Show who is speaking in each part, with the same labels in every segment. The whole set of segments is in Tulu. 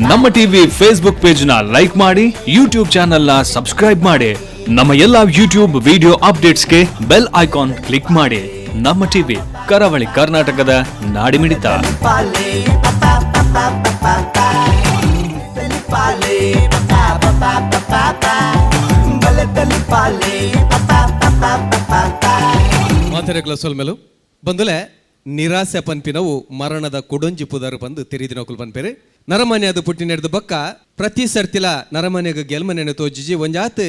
Speaker 1: ನಮ್ಮ ಟಿವಿ ಫೇಸ್ಬುಕ್ ಪೇಜ್ ನ ಲೈಕ್ ಮಾಡಿ, ಯೂಟ್ಯೂಬ್ ಚಾನೆಲ್ ನ ಸಬ್ಸ್ಕ್ರೈಬ್ ಮಾಡಿ. ನಮ್ಮ ಎಲ್ಲಾ ಯೂಟ್ಯೂಬ್ ವಿಡಿಯೋ ಅಪ್ಡೇಟ್ಸ್ಗೆ ಬೆಲ್ ಐಕಾನ್ ಕ್ಲಿಕ್ ಮಾಡಿ. ನಮ್ಮ ಟಿವಿ, ಕರಾವಳಿ ಕರ್ನಾಟಕದ ನಾಡಿಮಿಡಿತ.
Speaker 2: ಮಾತೆರೆಗ್ಲ ಸೊಲ್ಮೆಲು. ಬಂದುಲೆ, ನಿರಾಸೆ ಪನ್ಪಿನವು ಮರಣದ ಕೊಡೊಂಜಿ ಪುದರ್ ಬಂದು ತೆರಿದಿನಕುಲು ಪನ್ಪೇರು. ನರಮಾನ್ಯ ಅದು ಪುಟ್ಟಿ ನೆಡ್ದು ಬಕ್ಕ ಪ್ರತಿ ಸರ್ತಿಲ ನರಮಾನ್ಯಗ ಗೆಲ್ಮನೆನ ತೋಜಿಜಿ. ಒಂಜಾತ್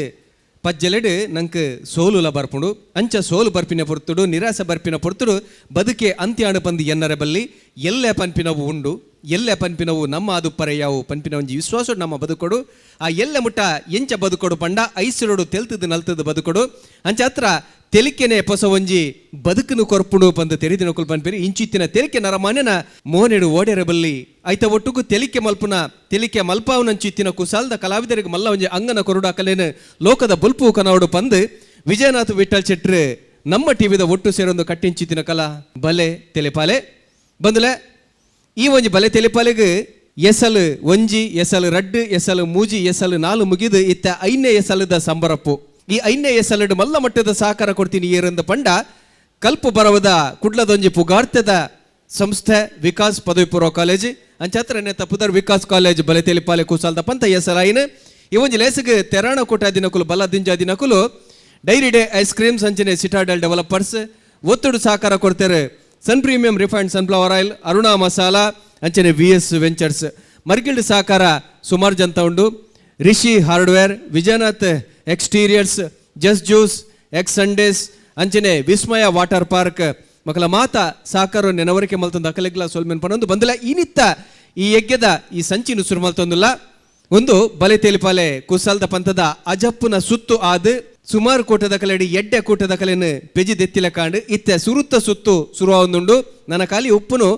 Speaker 2: ಪಜ್ಜಲೆಡ್ ನಂಕ್ ಸೋಲುಲ ಬರ್ಪುಂಡು. ಅಂಚ ಸೋಲು ಬರ್ಪಿನ ಪೊರ್ತುಡು, ನಿರಾಸೆ ಬರ್ಪಿನ ಪೊರ್ತುಡು ಬದುಕೆ ಅಂತ್ಯಾಣ ಪಂದು ಎನ್ನರೆ ಬಲ್ಲಿ. ಎಲ್ಲೆ ಪನ್ಪಿನವು ಉಂಡು, ಎಲ್ಲೆ ಪನ್ಪಿನವು ನಮ್ಮ ಆದುಪ್ಪರೆ ಯಾವು ಪನ್ಪಿನ ಒಂಜಿ ವಿಶ್ವಾಸ ನಮ್ಮ ಬದುಕೊಡು. ಆ ಎಲ್ಲೆ ಮುಟ್ಟ ಎಂಚ ಬದುಕೊಡು ಪಂಡ ಐಸಿರೋಡು ತೆಲ್ತದು ನಲ್ತದು ಬದುಕೊಡು. ಅಂಚ ಹತ್ರ ತೆಲಿಕೆನೆ ಪೊಸ ಒಂಜಿ ಬದುಕನ್ನು ಕೊರ್ಪುಂಡು ಪಂದು ತೆರಿದಿನಕುಲು ಪನ್ಪೇರಿ. ಇಂಚಿತ್ತಿನ ತೆಲಿಕೆ ನರಮಾನ್ಯನ ಮೋನೆಡು ಓಡೆರ ಬಲ್ಲಿ. ಐತ ಒಟ್ಟುಗು ತೆಲಿಕೆ ಮಲ್ಪುನ, ತೆಲಿಕೆ ಮಲ್ಪಾವನಂಚಿತ್ತಿನ ಕುಸಾಲ್ದ ಕಲಾವಿದರಿಗೆ ಮಲ್ಲ ಒಂಜಿ ಅಂಗನ ಕೊರುಡು ಅಕಲೇನು ಲೋಕದ ಬೊಲ್ಪು ಕನವಡು ಪಂದು ವಿಜಯನಾಥ್ ವಿಠಲ್ ಶೆಟ್ರು ನಮ್ಮ ಟಿವಿದ ಒಟ್ಟು ಸೇರೊಂದು ಕಟ್ಟಿಂಚಿತ್ತಿನ ಕಲಾ ಬಲೆ ತೆಲೆಪಾಲೆ. ಬಂದುಲೆ, ಈ ಒಂಜಿ ಬಲೆ ತೆಲಿಪಾಲೆಗ್ ಎಸಲ್ ಒಂಜಿ, ಎಸಲ್ ರಡ್ಡು, ಎಸಲ್ ಮೂಜಿ, ಎಸಲ್ ನಾಲು ಮುಗಿದು ಇತ್ತ ಐನೇ ಎಸಲದ ಸಂಬರಪ್ಪು. ಈ ಐನೇ ಎಸಲಡ್ ಮಲ್ಲ ಮಟ್ಟದ ಸಹಕಾರ ಕೊಡ್ತೀನಿ ಏರಂದ ಪಂಡ ಕಲ್ಪು ಬರವದ ಕುಡ್ಲದೊಂಜಿ ಪುಗಾರ್ತದ ಸಂಸ್ಥೆ ವಿಕಾಸ್ ಪದವಿ ಪೂರ್ವ ಕಾಲೇಜ್. ಅಂಚಾತ್ರ ತಪ್ಪುದರ್ ವಿಕಾಸ್ ಕಾಲೇಜ್ ಬಲೆ ತೆಲಿಪಾಲೆ ಕುಸಾಲ್ದ ಪಂತ ಎಸಲ್ ಐನ್. ಈ ಒಂಜಿ ಲೇಸಗ್ ತೆರಾಣ ಕೋಟ ದಿನಕುಲು ಬಲ ದಿಂಜ ದಿನಕುಲು ಡೈರಿ ಡೇ ಐಸ್ ಕ್ರೀಮ್ಸ್ ಅಂಚನೆ ಸಿಟಾಡೆಲ್ ಡೆವಲಪರ್ಸ್. ಒತ್ತಡು ಸಹಕಾರ ಕೊಡ್ತಾರೆ Sun Premium refined sunflower oil, Aruna masala ಅಂಚನೆ ವಿ ಎಸ್ ವೆಂಚರ್ಸ್. ಮರ್ಗಿಲ್ಡ್ ಸಹಕಾರ ಸುಮಾರು ಜಂತ ಉಂಡು. ರಿಷಿ hardware, Vijaynath exteriors, ಜಸ್ juice, X Sundays ಅಂಚನೆ ವಿಸ್ಮಯ ವಾಟರ್ ಪಾರ್ಕ್ ಮಕ್ಕಳ ಮಾತ ಸಹಕಾರ ನೆನವರಿಕೆ ಮಲ್ತೊಂದು ಅಕಲೆಗ್ಲ ಸೊಲ್ಮೆನ್ ಪನೊಂದು. ಬಂದಲ, ಇನಿತ್ತ ಈ ಯಜ್ಞದ ಈ ಸಂಚಿನ ಸುರು ಮಲ್ತೊಂದುಲ್ಲ. ಒಂದು ಬಲೆ ತೇಲಿಪಾಲೆ ಕುಸಲ್ದ ಪಂಥದ ಅಜಪ್ಪುನ ಸುತ್ತು ಆದ್ ಸುಮಾರು ಕೂಟದ ಕಲೆಡಿ ಎಡ್ಡೆ ಕೂಟದ ಕಲೆನು ಪೆಜಿ ದೆತ್ತಿಲ ಕಾಂಡು ಇತ್ತೆ ಸುರುತ್ತ ಸುತ್ತು ಸುರುವಾವೊಂದುಂಡು. ನನ್ನ ಖಾಲಿ ಉಪ್ಪುನು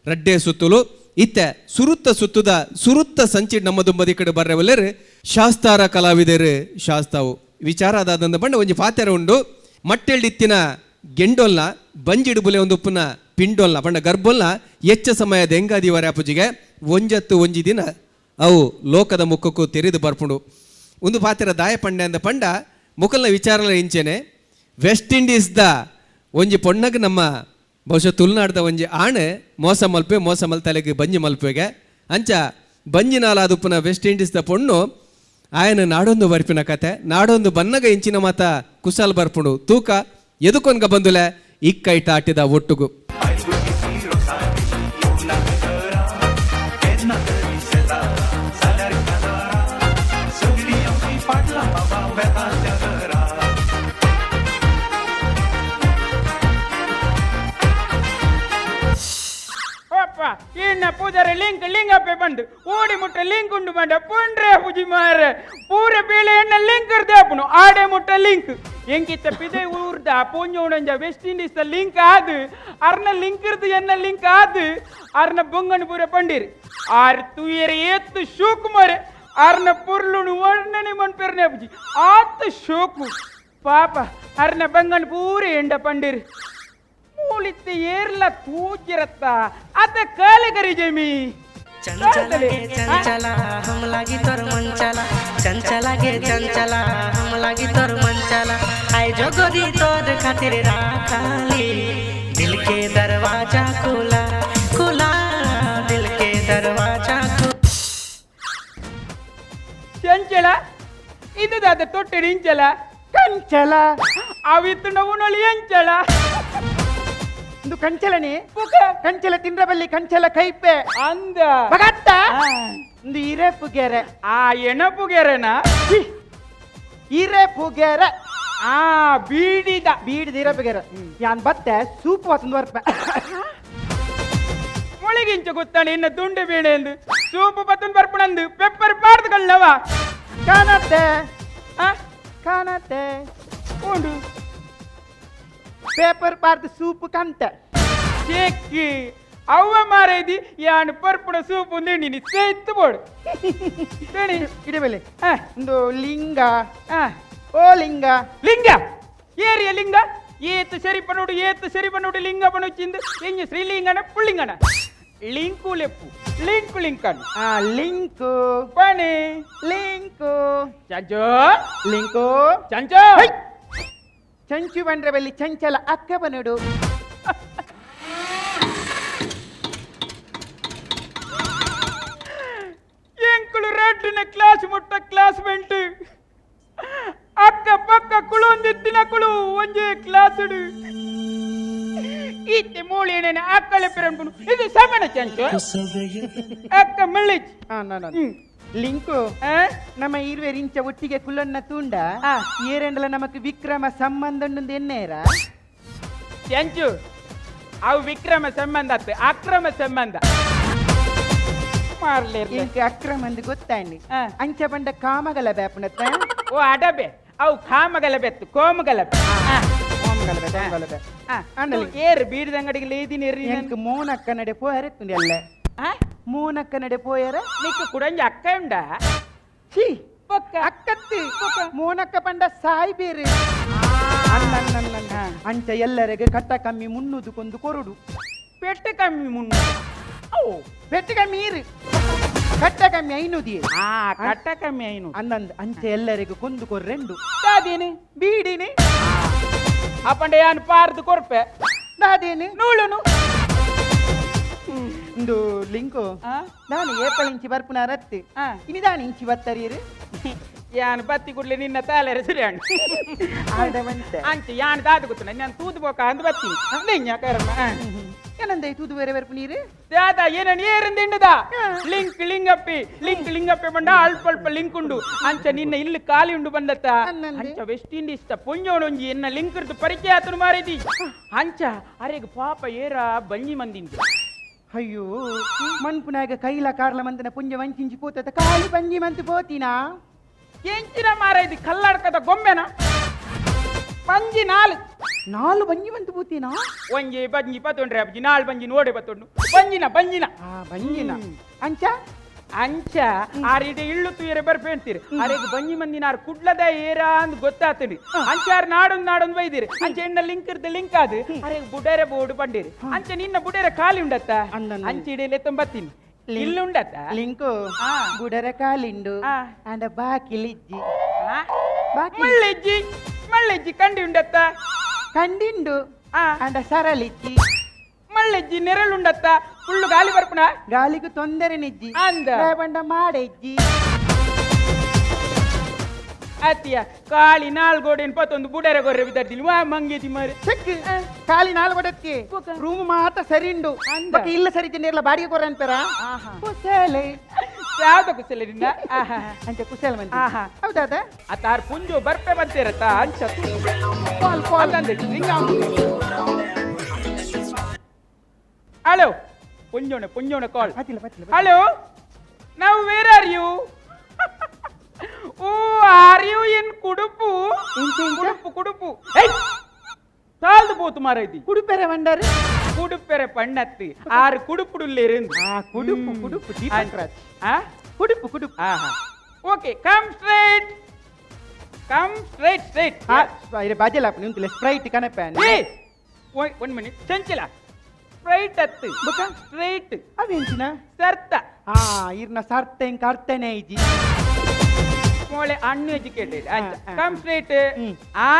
Speaker 2: ರಡ್ಡೆ ಸುತ್ತುಲು. ಇತ್ತೆ ಸುರುತ್ತ ಸುತ್ತುದ ಸುರುತ್ತ ಸಂಚಿ ನಮ್ಮ ದುಂಬದಿ ಕಡೆ ಬರ್ರೆವಲ್ಲೆರ್ ಶಾಸ್ತಾರ ಕಲಾವಿದರು ಶಾಸ್ತಾವು. ವಿಚಾರ ಅದಾದಂದ ಬಂಡ ಒಂಜಿ ಪಾತೆರ ಉಂಡು. ಮಟ್ಟೆಲ್ಡಿತ್ತಿನ ಗೆಂಡೊಲ್ನ ಬಂಜಿಡು ಬುಲೆ ಒಂದು ಉಪ್ಪುನ ಪಿಂಡೊಲ್ನ ಪಂಡ ಗರ್ಭೊಲ್ನ ಎಚ್ಚ ಸಮಯ ದೆಂಗಾದಿವರ ಅಪುಜಿಗೆ ಒಂಜತ್ತು ಒಂಜಿ ದಿನ ಅವು ಲೋಕದ ಮುಖಕ್ಕೂ ತೆರೆದು ಬರ್ಪುಂಡು. ಒಂದು ಪಾತೆರ ದಾಯ ಪಂಡೆ ಅಂದ ಪಂಡ ಮುಕಲ್ನ ವಿಚಾರಲ ಇಂಚೆನೆ. ವೆಸ್ಟ್ ಇಂಡೀಸ್ the ಒಂಜಿ ಪೊಣ್ಣಗ್ ನಮ್ಮ ಬಹುಶಃ ತುಳುನಾಡ್ದ ಒಂಜಿ ಆಣೆ ಮೋಸ ಮಲ್ಪೆ, ಮೋಸ ಮಲ್ತಲೆಗ್ ಬಂಜಿ ಮಲ್ಪೆಗೆ. ಅಂಚ ಬಂಜಿನಾಲಾದುಪ್ಪುನ ವೆಸ್ಟ್ ಇಂಡೀಸ್ the ಪೊಣ್ಣು ಆಯನ ನಾಡೊಂದು ಬರ್ಪಿನ ಕತೆ. ನಾಡೊಂದು ಬನ್ನಗ ಇಂಚಿನ ಮಾತ ಕುಸಾಲ್ ಬರ್ಪುಂಡು. ತೂಕ ಎದುಕೊನ್ಗ ಬಂದುಲೆ ಇಕ್ಕೈಟ ಆಟಿದ ಒಟ್ಟುಗು.
Speaker 3: ಅಪ್ಪ ಇನ್ನ ಪೂಜಾರಿ ಲಿಂಕ್ ಲಿಂಗಪ್ಪೆ ಬಂದು ಓಡಿ ಮುಟ್ಟ ಲಿಂಕ್ ಉಂಡು ಬಂಡ ಪುಂಡ್ರೆ ಪೂಜಿ ಮಾರೆ ಪೂರ ಬೀಳೆ ಎಣ್ಣ ಲಿಂಕ್ ಇರ್ದೆ ಆಡೆ ಮುಟ್ಟ ಲಿಂಕ್ ಎಂಕಿತ್ತ ಪಿದೆ ಊರ್ದ ಪೂಂಜೋಣಂಜ ವೆಸ್ಟ್ ಇಂಡೀಸ್ the link ಆದು ಅರ್ನ ಲಿಂಕ್ ಇರ್ದು ಎನ್ನ ಲಿಂಕ್ ಆದು ಅರ್ನ ಬೊಂಗನ್ ಪೂರ ಪಂಡಿರ್ ಆರ್ ತುಯರೆ ಏತ್ತು ಶೋಕು ಮಾರೆ. ಅರ್ನ ಪುರ್ಲುನು ವರ್ಣನೆ ಮನ್ಪೆರ್ನೆ ಪೂಜಿ ಆತ್ ಶೋಕು. ಪಾಪ ಅರ್ನ ಬಂಗನ್ ಪೂರ ಎಂಡ ಪಂಡಿರ್. ಮೂಲಿತ್ತೆ ಏರ್ಲ ತೂಜಿರತ್ತ ಅತ ಕಾಲಗರಿ ಜಮಿ.
Speaker 4: चंचला गे चंचला, हम लागी तोर मनचला। चंचला गे चंचला, हम लागी तोर मनचला। आय जोगरी तोर खातिर राखाली, दिल के दरवाजा खुला खुला, दिल के दरवाजा खुला।
Speaker 3: ಚಂಚಲ ಇದುದಾದ ತೊಟ್ಟೆ ಇಂಚಲ.
Speaker 5: ಕಂಚಲ.
Speaker 3: ಅವಿತ್ತು ಉಣಲಿ ಎಂಚಲ.
Speaker 5: ಇಂದು ಕಂಚಲನೆ.
Speaker 3: ಪುಕ.
Speaker 5: ಕಂಚಲ ತಿಂದ್ರಬಲ್ಲಿ, ಕಂಚಲ ಕೈಪೆ.
Speaker 3: ಅಂದ.
Speaker 5: ಬಗತ್ತ ಇಂದು ಹಿರೇ ಪುಗೆರೆ.
Speaker 3: ಆ ಎಣಪುಗೆರೆನ?
Speaker 5: ಹಿರೇ ಪುಗೆರೆ.
Speaker 3: ಆ ಬೀಡಿದ.
Speaker 5: ಬೀಡಿದ ಹಿರೇ ಪುಗೆರೆ. ಯಾನ್ ಬತ್ತೆ ಸೂಪ್ ವಸಂದು ಬರ್ಪೆ.
Speaker 3: ಮೊಳಗಿಂಚ ಗೊತ್ತಾನೆ ಇನ್ನ ತುಂಡು ಬೀಣೆ ಎಂದು ಸೂಪು ಪತ್ತನ್ ಬರ್ಪಣಂದು ಪೆಪ್ಪರ್ ಪಾಡ್ದು ಕಳ್ಳವ.
Speaker 5: ಕಾಣತ್ತೆ.
Speaker 3: ಆ.
Speaker 5: ಕಾಣತ್ತೆ.
Speaker 3: ಉಂಡು.
Speaker 5: ಪೇಪರ್ ಪಾರ್ದು ಸೂಪ್ ಕಂತೆ.
Speaker 3: ಚೆಕ್ಕಿ ಅವ್ವ ಮಾರೇದಿ ಯಾನು ಪರ್ಪುಣ ಸೂಪು ನೀನಿ ಸೇತ್ತು ಬೋಡು ತಿಣಿ.
Speaker 5: ಇಡಬೆಲೆ.
Speaker 3: ಆ.
Speaker 5: ಇಂದು ಲಿಂಗ.
Speaker 3: ಆ.
Speaker 5: ಓ ಲಿಂಗ.
Speaker 3: ಲಿಂಗ ಏರಿಯ ಲಿಂಗ ಏತು ಸರಿ ಪನ್ನೋಡು, ಏತು ಸರಿ ಪನ್ನೋಡು. ಲಿಂಗ ಪಣುಚಿಂದು ಎಂಜ ಶ್ರೀಲಿಂಗನ ಪುಳ್ಳಿಂಗನ? Link ಲೆಪ್ಪು link link ಅನ್ನು.
Speaker 5: ಆ ಲಿಂಕು.
Speaker 3: ಪಣಿ.
Speaker 5: ಲಿಂಕು.
Speaker 3: ಚಂಚು.
Speaker 5: ಲಿಂಕು.
Speaker 3: ಚಂಚು.
Speaker 5: ಚಂಚು ಬಂದ್ರೆ ಬಲ್ಲಿ ಚಂಚಲ ಅಕ್ಕ ಬನುಡು.
Speaker 3: ಎಂಕುಲು ರೆಡ್ಡಿನ ಕ್ಲಾಸ್ ಮುಟ್ಟ ಕ್ಲಾಸ್ ಮೆಂಟ್, ಅಕ್ಕ ಪಕ್ಕ ಕುಳೊಂದಿತ್ತಿನಕುಲು ಒಂಜೇ ಕ್ಲಾಸ್. ಈತೆ ಮೂಳಿನ ಅಕ್ಕಳೆ ಪಿರಂಪುನು ಇದು ಸಮನ ಚಂಚು ಅಕ್ಕ ಮಿಳ್ಳಿಚ್.
Speaker 5: ಆ, ನಾನು ಲಿಂಕು.
Speaker 3: ಆ?
Speaker 5: ನಮ್ಮ ಇರುವೆರಿಂಚ ಒಟ್ಟಿಗೆ ಕುಲ್ಲನ್ನ ತೂಂಡ
Speaker 3: ಆ.
Speaker 5: ಏರೆಂಡಲ ನಮಕ್ ವಿಕ್ರಮ ಸಂಬಂಧ ಎನ್ನೇರ?
Speaker 3: ಚಂಚು, ಅವು ವಿಕ್ರಮ ಸಂಬಂಧ ಅತ್ತ, ಅಕ್ರಮ ಸಂಬಂಧ ಮಾರ್ಲೇರ್ಲೆ.
Speaker 5: ಇಂಕ್ ಅಕ್ರಮ ಅಂದ್ ಗೊತ್ತಾಯ್ನಿ.
Speaker 3: ಆ.
Speaker 5: ಅಂಚ ಬಂಡ ಕಾಮಗಲ ಬ್ಯಾಪುನತ್ತ.
Speaker 3: ಓ ಅಡಬೆ, ಅವು ಕಾಮಗಲಬೆತ್ತು ಕೋಮಗಲಬೆ.
Speaker 5: ಕೋಮಗಲಬೆ, ಕೋಮಗಲಬೆ. ಆಂಡಲಿ.
Speaker 3: ಏರು ಬೀಡದಂಗಡಿಗೆ ಲೇದಿನ.
Speaker 5: ಎಂಕ್ ಮೋನಕ್ಕ ನಡೆ ಪೋಯರೆ ತುಂಡಿ ಅಲ್ಲ. ಮೋನಕ್ಕ ನಡೆ ಪೋಯರ.
Speaker 3: ನಿಕ್ಕು ಕುಡಂಜಿ ಅಕ್ಕ ಉಂಡ?
Speaker 5: ಛೀ.
Speaker 3: ಬೊಕ್ಕ?
Speaker 5: ಅಕ್ಕತ್ತಿ, ಮೋನಕ್ಕ ಪಂಡ ಸಾಯಿ ಬೇರೆ. ಅನ್ನ ಅಂಚ ಎಲ್ಲರಿಗೆ ಕಟ್ಟ ಕಮ್ಮಿ ಮುನ್ನೂದು ಕೊಂದು ಕೊರುಡು.
Speaker 3: ಪೆಟ್ಟು ಕಮ್ಮಿ ಮುನ್ನು ಓ.
Speaker 5: ಪೆಟ್ಟು ಕಮ್ಮಿ ಇರು, ಕಟ್ಟ ಕಮ್ಮಿ ಐನೂದಿ.
Speaker 3: ಆ ಕಟ್ಟ ಕಮ್ಮಿ ಐನು.
Speaker 5: ಅಂದಂದ್ ಅಂಚ ಎಲ್ಲರಿಗೂ ಕೊಂದು ಕೊರ್ರೆಂಡು.
Speaker 3: ದಾದೀನಿ?
Speaker 5: ಬೀಡಿನಿ.
Speaker 3: ಅಪ್ಪಂಡ ಯಾನ್ ಪಾರ್ದು ಕೊರ್ಪೆ.
Speaker 5: ದಾದೇನು?
Speaker 3: ನೂಳುನು.
Speaker 5: ಇಂದು ಲಿಂಕು.
Speaker 3: ಆ?
Speaker 5: ನಾನು ಏಪಲ್ ಇಂಚಿ ಬರ್ಪುನ ರತ್ತಿ.
Speaker 3: ಆ.
Speaker 5: ಇನಿದಾನ ಇಂಚಿ ಬತ್ತರೀರು?
Speaker 3: ಯಾನ್ ಬತ್ತಿ ಕೂಡ್ಲೆ ನಿನ್ನ ತಾಲೆರೆ ಸುರಿಯಾಣ್.
Speaker 5: ಆಡವಂತೆ.
Speaker 3: ಅಂಚ ಯಾನ್ ದಾದ ಗೊತ್ತುನ, ನಾನು ತೂದು ಬೋಕ ಅಂದ್ ಬತ್ತೀನಿ ನಿಂಜ ಕರ್ಮ.
Speaker 5: ಏನಂದ ತೂದು ಬೇರೆ ಬರ್ಪು ನೀರು?
Speaker 3: ದಾದ ಏನನ್ ಏರಿಂದಿಂಡದ ಲಿಂಕ್ ಲಿಂಗಪ್ಪಿ ಲಿಂಕ್ ಲಿಂಗಪ್ಪಿ ಬಂಡ ಅಲ್ಪ ಅಲ್ಪ ಲಿಂಕ್ ಉಂಡು. ಅಂಚ ನಿನ್ನ ಇಲ್ಲಿ ಖಾಲಿ ಉಂಡು ಬಂದತ್ತ.
Speaker 5: ಅನ್ನಂದೆ.
Speaker 3: ಅಂಚ ವೆಸ್ಟ್ ಇಂಡೀಸ್ ತ ಪೊಂಜೋಡೊಂಜಿ ಎನ್ನ ಲಿಂಕ್ ಇರ್ದು ಪರಿಚಯ ಆತನು ಮಾರಿದಿ. ಅಂಚ ಅರೆಗ್ ಪಾಪ ಏರ ಬಂಜಿ ಮಂದಿಂದು.
Speaker 5: ಅಯ್ಯೋ, ಮನ್ಪುನಾಗ ಕೈಲ ಕಾರ್ಲ ಮಂದನ ಪುಂಜ ವಂಚಿಂಚಿ ಪೋತ ಖಾಲಿ ಬಂಜಿ ಮಂತು ಪೋತಿನಾ?
Speaker 3: ಎಂಚಿನ ಮಾರೈದಿ, ಕಲ್ಲಡ್ಕದ ಗೊಂಬೆನ? ಬಂಜಿ ನಾಲ್.
Speaker 5: ನಾಲು ಬಂಜಿ ಮಂತು ಪೋತಿನಾ?
Speaker 3: ಒಂಜಿ ಬಂಜಿ ಪತ್ತೊಂಡ್ರೆ ಅಬ್ಜಿ, ನಾಲ್ ಬಂಜಿ ನೋಡೆ ಪತ್ತೊಂಡು ಬಂಜಿನ ಬಂಜಿನ.
Speaker 5: ಆ ಬಂಜಿನ. ಅಂಚ.
Speaker 3: ಅಂಚ ಆರಿಡೆ ಇಳ್ಳು ತುಯರೆ ಬರ್ಪೆ ಅಂತೀರಿ. ಅರೆಗ್ ಬಂಜಿ ಮಂದಿನ ಆರ್ ಕುಡ್ಲದ ಏರ ಅಂದ್ ಗೊತ್ತಾತನಿ. ಅಂಚಾರ್ ನಾಡೊಂದ್ ನಾಡೊಂದ್ ಬೈದಿರಿ. ಅಂಚ ಎಣ್ಣ ಲಿಂಕ್ ಇರ್ದ ಲಿಂಕ್ ಅದು ಅರೆಗ್ ಬುಡೇರೆ ಬೋರ್ಡ್ ಬಂಡಿರಿ. ಅಂಚ ನಿನ್ನ ಬುಡೇರೆ ಖಾಲಿ ಉಂಡತ್ತ?
Speaker 5: ಅಂದನ್ನ.
Speaker 3: ಅಂಚ ಇಡೀಲೆ ತೊಂಬತ್ತೀನಿ ಇಲ್ಲುಂಡತ್ತ.
Speaker 5: ಲಿಂಕು.
Speaker 3: ಆ.
Speaker 5: ಬುಡರ ಕಾಲಿಂಡು.
Speaker 3: ಆ.
Speaker 5: ಅಂಡ ಬಾಕಿ ಲಿಜ್ಜಿ. ಬಾಕಿ
Speaker 3: ಮಳ್ಳೆಜ್ಜಿ ಮಳ್ಳೆಜ್ಜಿ ಕಂಡಿ ಉಂಡತ್ತ?
Speaker 5: ಕಂಡಿಂಡು.
Speaker 3: ಆ.
Speaker 5: ಅಂಡ ಸರಳಿಜ್ಜಿ.
Speaker 3: ಮಳ್ಳೆಜ್ಜಿ ನೆರಳುಂಡತ್ತ? ಫುಲ್ಲು ಗಾಲಿ ಬರ್ಪುಣ?
Speaker 5: ಗಾಲಿಗೆ ತೊಂದರೆ ನಿಜ್ಜಿ.
Speaker 3: ಅಂದ.
Speaker 5: ಬಂಡ ಮಾಡೆಜ್ಜಿ.
Speaker 3: ಅತ್ತಿಯ ಕಾಳಿ ನಾಲ್ ಗೋಡೆನ್ ಪತ್ತೊಂದು ಬುಡೇರೆ ಗೊರ್ರೆ ಬಿದ್ದರ್ದಿಲ್ ವಾ ಮಂಗೇತಿ ಮಾರೆ.
Speaker 5: ಚೆಕ್ ಖಾಲಿ ನಾಲ್ ಕೊಡಕ್ಕೆ.
Speaker 3: ಬೊಕ?
Speaker 5: ರೂಮ್ ಮಾತ್ರ ಸರಿ ಉಂಡು.
Speaker 3: ಅಂದ.
Speaker 5: ಬೊಕ ಇಲ್ಲ ಸರಿ ಜನ ಬಾಡಿಗೆ ಕೊರ ಅಂತಾರ. ಕುಸಲೆ.
Speaker 3: ಯಾವ್ದ ಕುಸಲೆ ನಿನ್ನ? ಆಹಾ.
Speaker 5: ಅಂಚ ಕುಸಲ್ ಮಂದಿ.
Speaker 3: ಆಹಾ.
Speaker 5: ಹೌದಾದ.
Speaker 3: ಅತ್ತಾರ್ ಪುಂಜು ಬರ್ಪೆ ಬಂತೀರತ್ತ ಅಂಚ.
Speaker 5: ಕಾಲ್ ಕಾಲ್.
Speaker 3: ಹಲೋ, ಪುಂಜೋಣೆ ಪುಂಜೋಣೆ ಕಾಲ್.
Speaker 5: ಪತ್ತಿಲ್ಲ ಪತ್ತಿಲ್ಲ.
Speaker 3: ಹಲೋ, ನಾವು where are you? Oh, are you in Kudupu?
Speaker 5: ಎಂತ ಎಂತ?
Speaker 3: ಕುಡುಪು ಕುಡುಪು. ಏಯ್, ತಾಳ್ದು ಪೋತು ಮಾರೈತಿ.
Speaker 5: ಕುಡುಪೆರೆ ಬಂಡಾರು.
Speaker 3: ಕುಡುಪೆರೆ ಪಣ್ಣತ್ತಿ ಆರು ಕುಡುಪುಡುಲ್ಲೇರಿಂದು.
Speaker 5: ಆ ಕುಡುಪು ಕುಡುಪು ದೀಪಕ್ ರಾಜ್.
Speaker 3: ಆ.
Speaker 5: ಕುಡುಪು ಕುಡುಪು.
Speaker 3: ಆಹಾ, okay, come straight, come straight straight.
Speaker 5: ಆ, ಇರೆ ಬಾಜೆಲ ಉಂತಿಲ್ಲ ಸ್ಪ್ರೈಟ್ ಕನಪೆ.
Speaker 3: ಏ, ಒನ್ ಮಿನಿಟ್ ಚಂಚಲ, ಸ್ಟ್ರೈಟ್ ಅತ್ತು.
Speaker 5: ಬೊಕ?
Speaker 3: ಸ್ಟ್ರೈಟ್.
Speaker 5: ಅವೆಂಚಿನ?
Speaker 3: ಸರ್ತ.
Speaker 5: ಆ ಇರ್ನ ಸರ್ತ ಎಂಕ್ ಅರ್ಥನೇ ಇಜ್ಜಿ.
Speaker 3: ಮೋಳೆ ಅನ್ಎಜುಕೇಟೆಡ್.
Speaker 5: ಆ, ಆ.
Speaker 3: Come straight.
Speaker 5: ಹ್ಮ್.
Speaker 3: ಆ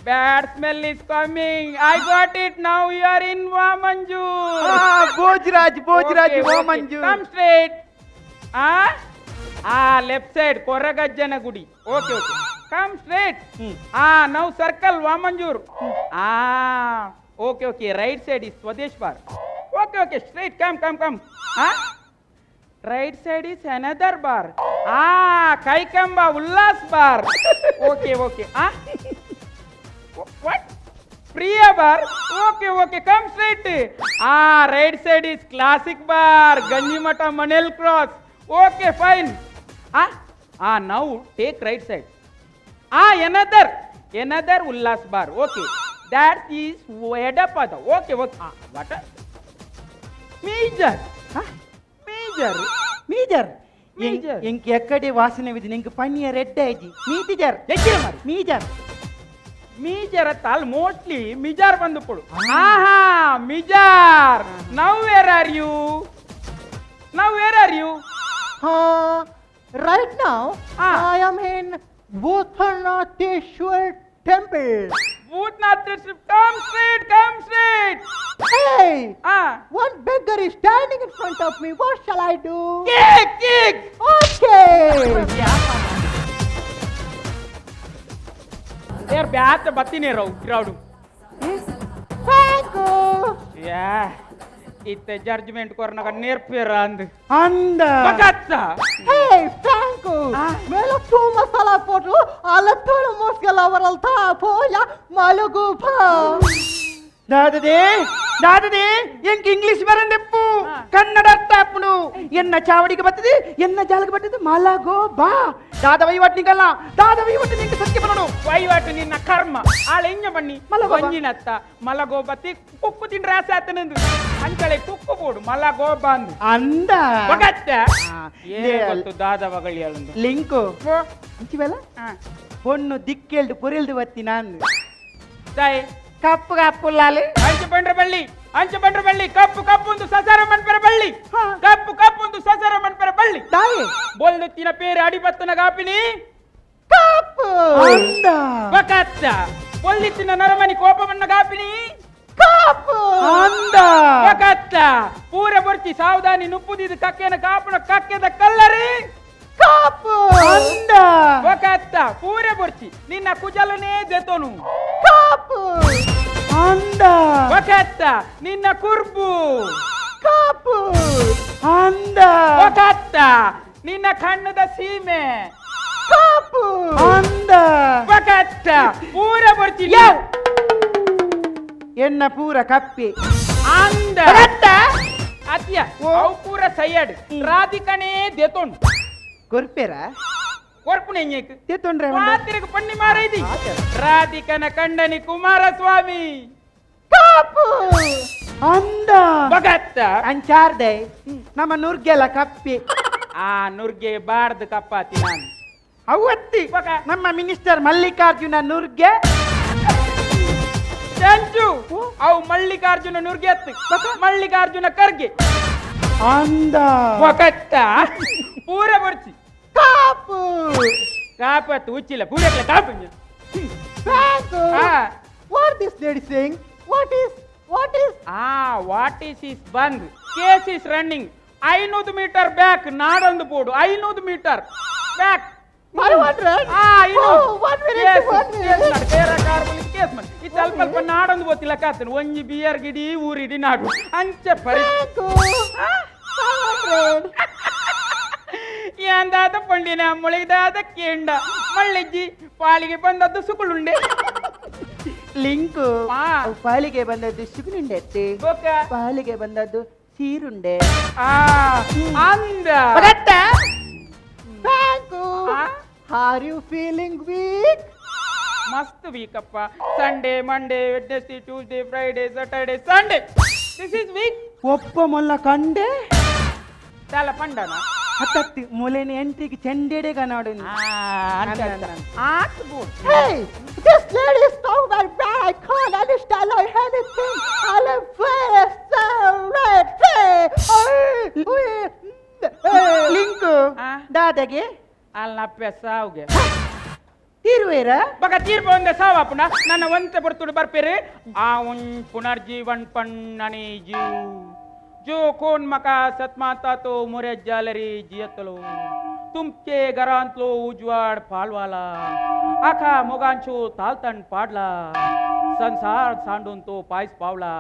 Speaker 3: bad smell is coming, I got it. Now you are in Vamanjoor.
Speaker 5: ಆ, ಭೋಜರಾಜ್ ಭೋಜರಾಜ್ ಓ ಮಂಜು.
Speaker 3: Come straight. ಆ ಆ ಲೆಫ್ಟ್ ಸೈಡ್ ಕೊರಗಜ್ಜನ ಗುಡಿ. Okay okay, come straight.
Speaker 5: ಹ್ಮ್.
Speaker 3: ಆ now circle Vamanjoor. ಆ okay okay, right side is Swadesh bar. Okay okay, straight, come come come. ಆ right side is another bar. ಆ Kaikamba Ullas bar. Okay okay. ಆ what Priya bar. Okay okay, come straight. ಆ right side is classic bar, Ganjimutt Manel cross. Okay fine. ಆ ಆ now take right side. ಆ another another Ullas bar. Okay, that is Edapada. Okay okay. What major major?
Speaker 5: Major.
Speaker 3: Major.
Speaker 5: ಎಂಕ್ ಎಕ್ಕಡೆ ವಾಸನೆ ವಿಧಿ ಎಂಕ್ ಪನ್ನಿಯ ರೆಡ್ಡ ಇಜ್ಜಿ ಮೀತಿಜರ್.
Speaker 3: ಎಚ್ಚಿನ ಮಾರಿ.
Speaker 5: ಮೀಜರ್.
Speaker 3: ಮೀಜರ ತಾಲ್ ಮೋಸ್ಟ್ಲಿ ಮಿಜಾರ್ ಬಂದು ಪೊಡು. ಆಹಾ Mijar. Now where are you? Now where are you?
Speaker 5: Right now I am in Bhutanatheshwar temple.
Speaker 3: Bhutanatheshwar, come straight, come straight.
Speaker 5: Hey, one beggar is standing in front of me. What shall I do?
Speaker 3: Kick, kick.
Speaker 5: Okay.
Speaker 3: ಯಾರ್ ಬ್ಯಾತ ಬತ್ತೀನಿ ರವ್ crowd.
Speaker 5: Thank you.
Speaker 3: ಯಾ ಇತ್ತೆ judgement ಕೊರ್ನಗ ನೇರ್ಪೇರ ಅಂದ್
Speaker 5: ಅಂದ
Speaker 3: ಬಕತ್ತ.
Speaker 5: Hey, thank you. ಮೇಲ ತೂ ಮಸಾಲಾ ಪೋಟು ಅಲತ್ತೋಳ ಮೋಸ್ಗಲ ಅವರಲ್ತಾ ಪೋಯ ಮಲಗು ಪಾ.
Speaker 6: ದಾದದೆ ದಾದದೆ ಎಂಕ್ ಇಂಗ್ಲಿಷ್ ಬರಂದೆಪ್ಪು ಕನ್ನಡ ಅರ್ಥ ಅಪ್ಪನು ಎನ್ನ ಚಾವಡಿಗೆ ಬರ್ತದೆ ಎನ್ನ ಜಾಲಗೆ ಬರ್ತದೆ ಮಲಗೋ ಬಾ ದಾದ ವಹಿವಾಟ್ ನಿಗಲ್ಲ ದಾದ ವಹಿವಾಟು ನಿಂಗೆ ಸತ್ಯ ಬರೋಣ
Speaker 3: ವಹಿವಾಟು ನಿನ್ನ ಕರ್ಮ ಆಳ ಎಂಜ ಬನ್ನಿ
Speaker 6: ಮಲಗೋ ಬಾ.
Speaker 3: ಒಂಜಿನತ್ತ ಮಲಗೋ ಬತ್ತಿ ಕುಕ್ಕು ತಿಂಡ್ರೆ ಆಸೆ ಆತನಂದು ಅಂಚಳೆ ಕುಕ್ಕು ಬೋಡು ಮಲಗೋ ಬಂದು
Speaker 6: ಅಂದ
Speaker 3: ಬಗತ್ತ
Speaker 6: ಆ,
Speaker 3: ಏ ಗೊತ್ತು ದಾದ ವಗಳಿ ಅಳಂದು
Speaker 6: ಲಿಂಕು ಇಂಚಿವೆಲ್ಲ ಪೊಣ್ಣು ದಿಕ್ಕೆಲ್ದು ಪೊರಿಲ್ದು ಬತ್ತಿ ನಾನು
Speaker 3: ದಾಯ್
Speaker 6: ಕಪ್ಪು ಕಪ್ಪುಲ್ಲಾಲೆ
Speaker 3: ಅಂಚೆ ಬಂಡ್ರ ಬಳ್ಳಿ ಅಂಚೆ ಬಂಡ್ರ ಬಳ್ಳಿ ಕಪ್ಪು ಕಪ್ಪು ಒಂದು ಸಸಾರ ಮನ್ಪೆರ ಬಳ್ಳಿ ಕಪ್ಪು ಕಪ್ಪು ಒಂದು ಸಸಾರ ಮನ್ಪೆರ ಬಳ್ಳಿ
Speaker 5: ದಾಯಿ
Speaker 3: ಬೊಲ್ದುತ್ತಿನ ಪೇರು ಅಡಿಬತ್ತನ ಗಾಪಿನಿ
Speaker 5: ಕಪ್ಪು
Speaker 6: ಅಂದ
Speaker 3: ಬಕತ್ತ ಬೊಲ್ಲಿತ್ತಿನ ನರಮನಿ ಕೋಪವನ್ನ ಗಾಪಿನಿ
Speaker 5: ಕಪ್ಪು
Speaker 6: ಅಂದ
Speaker 3: ಬಕತ್ತ ಪೂರ ಬೊರ್ಚಿ ಸಾವಧಾನಿ ನುಪ್ಪುದಿದು ಕಕ್ಕೆನ ಕಾಪುನ ಕಕ್ಕೆದ ಕಲ್ಲರಿ
Speaker 5: ಕಪ್ಪು
Speaker 6: ಅಂದ
Speaker 3: ಬಕತ್ತ ಪೂರ ಬೊರ್ಚಿ ನಿನ್ನ ಕುಜಲನೇ ದೆತೋನು
Speaker 5: ಕಪ್ಪು
Speaker 6: ಅಂದ
Speaker 3: ಬಕತ್ತ ನಿನ್ನ ಕುರ್ಬು
Speaker 5: ಕಪ್ಪು
Speaker 6: ಅಂದ
Speaker 3: ಬಕತ್ತ ನಿನ್ನ ಕಣ್ಣದ ಸೀಮೆ
Speaker 5: ಕಪ್ಪು
Speaker 6: ಅಂದ
Speaker 3: ಬಕತ್ತ ಪೂರ ಬೊರ್ಚಿ
Speaker 6: ಎನ್ನ ಪೂರ ಕಪ್ಪಿ
Speaker 3: ಅಂದ ಅತ್ಯ ಅವು ಪೂರ ಸೈಯಡ್ ರಾಧಿಕನೇ ದೆತೋನು
Speaker 6: ಕೊರ್ಪೇರ
Speaker 3: ಕೊರ್ಪುಣೆ ಎಂಜೇಕ್
Speaker 6: ತೆತ್ತೊಂಡ್ರೆ
Speaker 3: ಪಾತ್ರೆಗೆ ಪಣ್ಣಿ ಮಾರೈದಿ ರಾಧಿಕನ ಕಂಡನಿ ಕುಮಾರಸ್ವಾಮಿ
Speaker 5: ಕಪ್ಪು
Speaker 6: ಅಂದ
Speaker 3: ಬಗತ್ತ
Speaker 6: ಅಂಚಾರ್ದೆ ನಮ್ಮ ನುರ್ಗೆಲ್ಲ ಕಪ್ಪಿ
Speaker 3: ಆ ನುರ್ಗೆ ಬಾರ್ದು ಕಪ್ಪಾತಿ ನಾನು
Speaker 6: ಅವತ್ತಿ
Speaker 3: ಬಗ.
Speaker 6: ನಮ್ಮ ಮಿನಿಸ್ಟರ್ ಮಲ್ಲಿಕಾರ್ಜುನ ನುರ್ಗೆ
Speaker 3: ಚಂಚು ಅವು ಮಲ್ಲಿಕಾರ್ಜುನ ನುರ್ಗೆ ಅತ್ತು ಮಲ್ಲಿಕಾರ್ಜುನ ಖರ್ಗೆ
Speaker 6: ಅಂದ
Speaker 3: ಬಗತ್ತ ಪೂರ ಬರ್ಚಿ
Speaker 5: ಕಪ್ಪು
Speaker 3: ಕಾಪತ್ತು ಉಚ್ಚಿಲ್ಲ ಪೂರಕ್ಲೆ ಕಾಪು
Speaker 5: thank
Speaker 3: ಆ.
Speaker 5: What this lady saying? What is what is
Speaker 3: ಆ what is is bandh case is running 500 metre back ನಾಡೊಂದು ಬೋಡು 500 metre back
Speaker 5: 500?
Speaker 3: ಆ, ಐನೂರು.
Speaker 5: Oh, one minute,
Speaker 3: case,
Speaker 5: one
Speaker 3: case
Speaker 5: minute.
Speaker 3: ಮಾಡು. ಬೇರೆ ಕಾರ್ ಬಲ್ಲಿ ಕೇಸ್ ಮಾಡಿ. ಈ ಸ್ವಲ್ಪ ಸ್ವಲ್ಪ ನಾಡೊಂದು ಗೊತ್ತಿಲ್ಲ ಕಾತನು ಒಂಜಿ ಬಿಯರ್ ಗಿಡಿ ಊರಿಡಿ ನಾಡು ಅಂಚೆ ಪರಿ
Speaker 5: thank you. 500.
Speaker 3: ಎಂದಾದ ಪಂಡಿನ ಮುಳಿದಾದ ಕೇಂಡ ಮಳ್ಳೆಜ್ಜಿ ಪಾಲಿಗೆ ಬಂದದ್ದು ಸುಕುಳುಂಡೆ
Speaker 6: ಲಿಂಕು
Speaker 3: ಆ.
Speaker 6: ಅವು ಪಾಲಿಗೆ ಬಂದದ್ದು ಶುಗುನುಂಡೆ ಅತ್ತೆ
Speaker 3: ಬೊಕ್ಕ
Speaker 6: ಪಾಲಿಗೆ ಬಂದದ್ದು ಸೀರುಂಡೆ
Speaker 3: ಆ ಅಂದ
Speaker 5: thank you.
Speaker 3: ಆ?
Speaker 5: Are you feeling weak?
Speaker 3: ಮಸ್ತ್ ವೀಕಪ್ಪ Sunday Monday Wednesday Tuesday Friday Saturday Sunday this is weak
Speaker 6: ಒಪ್ಪ ಮೊಲ್ಲ ಕಂಡೆ
Speaker 3: ತಲ ಪಂಡನ
Speaker 6: ಹತ್ತತ್ತಿ ಮೂಲೆನ ಎಂಟ್ರಿಗೆ ಚೆಂಡೆಡೆ ಕನಾಡು
Speaker 3: ಆತ್ ಬೋಡ್
Speaker 5: Hey, this lady is so very bad. I can't understand her anything. I am very sorry.
Speaker 6: Link
Speaker 3: ಆ.
Speaker 6: ದಾದಾಗೆ
Speaker 3: ಅಲ್ಲಪ್ಪ ಸಾವ್ಗೆ
Speaker 6: ತೀರುವೇರ
Speaker 3: ಬಗ ತೀರ್ಪ ಒಂದೆ ಸಾವಪ್ಪನ ನನ್ನ ಒಂತೆ ಬರ್ತುಡು ಬರ್ಪೇರು ಆ ಉನ್ ಪುನರ್ಜೀವನ್ ಪಣ್ಣನಿ ಜೀವ್ ಜೋ ಕೋನ್ ಮಕ ಸತ್ಮಾತಾ ತೋ ಮೊರೆ ಜಾಲರಿ ಜಿಯತ್ತಲೋ ತುಮ್ಕೆ ಗರಾಂತ್ಲೋ ಉಜ್ವಾಡ್ ಪಾಲ್ವಾಲ ಆಖಾ ಮೊಗಾಂಚೋ ತಾಲ್ತನ್ ಪಾಡ್ಲ संसार सांडून तो पायस पावला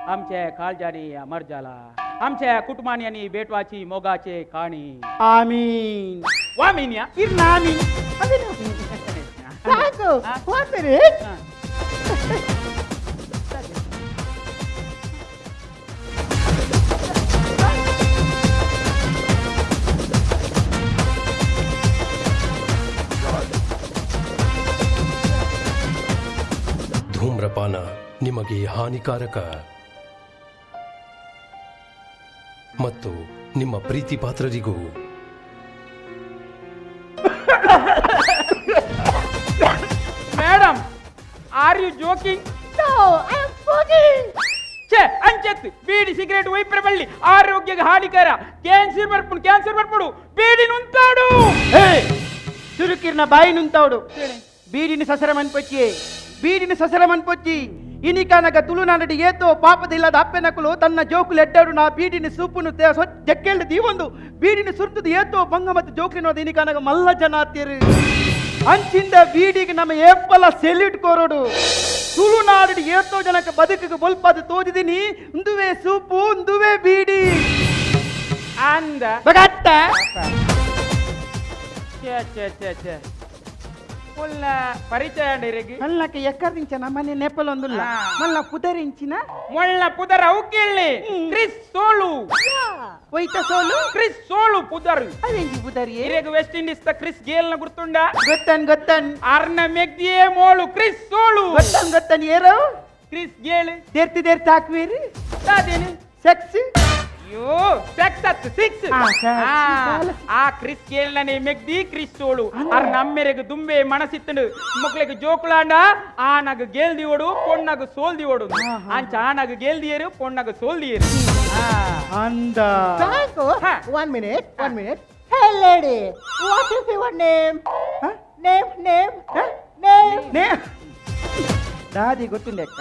Speaker 3: आमच्या काळजाने अमर झाला आमच्या कुटुंबाने बेटवाची मोगाचे काणी
Speaker 6: ಆಮೀನ್
Speaker 3: वामिन्या
Speaker 6: ಇರ್ನಾಮೀನ್
Speaker 5: Thank you. One minute.
Speaker 7: ಧೂಮ್ರಪಾನ ನಿಮಗೆ ಹಾನಿಕಾರಕ ಮತ್ತು ನಿಮ್ಮ ಪ್ರೀತಿ ಪಾತ್ರರಿಗೂ.
Speaker 3: Madam Are you joking?
Speaker 5: No, I am smoking.
Speaker 3: ಛೇ ಅಂಚೆತ್ ಬೀಡಿ ಸಿಗರೇಟ್ ಒಯ್ಪರೆ ಬಳ್ಳಿ ಆರೋಗ್ಯಕ್ಕೆ ಹಾನಿಕರ. ಕ್ಯಾನ್ಸರ್ ಬರ್ಪುಡು, ಕ್ಯಾನ್ಸರ್ ಬರ್ಪುಡು. ಬೀಡಿ ನುಂತಾಡು.
Speaker 5: ಸುರುಕಿರ್ನ ಬಾಯಿ ನುಂತಾಡು. ಬೀಡಿನ ಸಸರ ಮನ್ಪೊಚ್ಚಿ, ಬೀಡಿನ ಸಸರ ಮನ್ಪೊಚ್ಚಿ. ಇನಿಕಾನಗ ತುಳುನಾಡು ಏತೋ ಪಾಪದಿಲ್ಲದ ಅಪ್ಪೆನಕುಲು ತನ್ನ ಜೋಕುಲು ಎಡ್ಡಾಡು ನಾ ಬೀಡಿನ ಸೂಪುನು ಜಕ್ಕೆಲ್ದು ದೀವೊಂದು ಬೀಡಿನ ಸುರ್ತದ ಏತೋ ಬಂಗ ಮತ್ತು ಜೋಕ್ಲಿನೋದ ಇನಿಕಾನಗ ಮಲ್ಲ ಜನ ಆತೀರು. ಅಂಚಿಂದ ಬೀಡಿಗೆ ನಮ್ಮ ಏಪಲ ಸೆಲ್ಯೂಟ್ ಕೋರೋಡು. ತುಳುನಾಡು ಏತೋ ಜನಕ್ಕೆ ಬದುಕಿಗೆ ಬೊಲ್ಪಾದ ತೋಜಿದಿನಿ ಉಂದುವೆ ಸೂಪು ಉಂದುವೆ ಬೀಡಿ
Speaker 3: ಅಂದ
Speaker 5: ಬಗತ್ತ.
Speaker 3: ಛೇ ಛೇ ಛೇ ಛೇ ಮುಲ್ಲ ಪರಿಚಯ ಅಂಡಿರಿಗೆ.
Speaker 5: ಮಲ್ಲಕ್ಕೆ ಎಕ್ಕರಿಂಚ ನಮ್ಮನೆ ನೆಪಲೊಂದುಲ್ಲ. ಮಲ್ಲ ಪುದರಿಂಚಿನ
Speaker 3: ಮೊಳ್ಳ ಪುದರ್ ಅವು ಕೇಳಿ ಕ್ರಿಸ್ ಸೋಲು.
Speaker 5: ಒಯ್ತ ಸೋಲು?
Speaker 3: ಕ್ರಿಸ್ ಸೋಲು ಪುದರ್.
Speaker 5: ಅದೇಂಜಿ ಪುದರಿ?
Speaker 3: ಇರೆಗ್ ವೆಸ್ಟ್ ಇಂಡೀಸ್ ದ ಕ್ರಿಸ್ ಗೇಲ್ ನ ಗುರ್ತುಂಡ?
Speaker 5: ಗೊತ್ತನ್ ಗೊತ್ತನ್.
Speaker 3: ಅರ್ನ ಮೆಗ್ದಿಯೇ ಮೋಳು ಕ್ರಿಸ್ ಸೋಲು.
Speaker 5: ಗೊತ್ತನ್ ಗೊತ್ತನ್. ಏರೋ
Speaker 3: ಕ್ರಿಸ್ ಗೇಲ್.
Speaker 5: ದೇರ್ತಿ ದೇರ್ತಿ ಹಾಕ್ವೀರಿ.
Speaker 3: ಅದೇನು?
Speaker 5: ಸೆಕ್ಸ್.
Speaker 3: ಅಯ್ಯೋ, ಸೆಕ್ಸ್ ಅತ್ತು ಸಿಕ್ಸ್. ಆ ಕ್ರಿಸ್ ಗೇಲ್ ನನೆ ಮೆಗ್ದಿ ಕ್ರಿಸ್ ಸೋಳು. ಅರ್ ನಮ್ಮೆರೆಗ್ ದುಂಬೆ ಮನಸಿತ್ತಂಡು ಮೊಕ್ಲೆಗ್ ಜೋಕುಲಾಂಡ ಆನಗ ಗೇಲ್ ದಿವೋಡು ಪೊಣ್ಣಗ ಸೋಲ್ ದಿವೋಡು. ಅಂಚ ಆನಗ ಗೇಲ್ ದಿಯರು ಪೊಣ್ಣಗ ಸೋಲ್ ದಿಯರು.
Speaker 5: ಅಂದ
Speaker 8: Franco, 1 minute, 1 minute. Hey lady, what is your name?
Speaker 5: Huh?
Speaker 8: Name, name,
Speaker 5: Huh?
Speaker 8: name.
Speaker 5: ನೇ ದಾದಿ ಗೊತ್ತುಂಡೆಕ್ಕ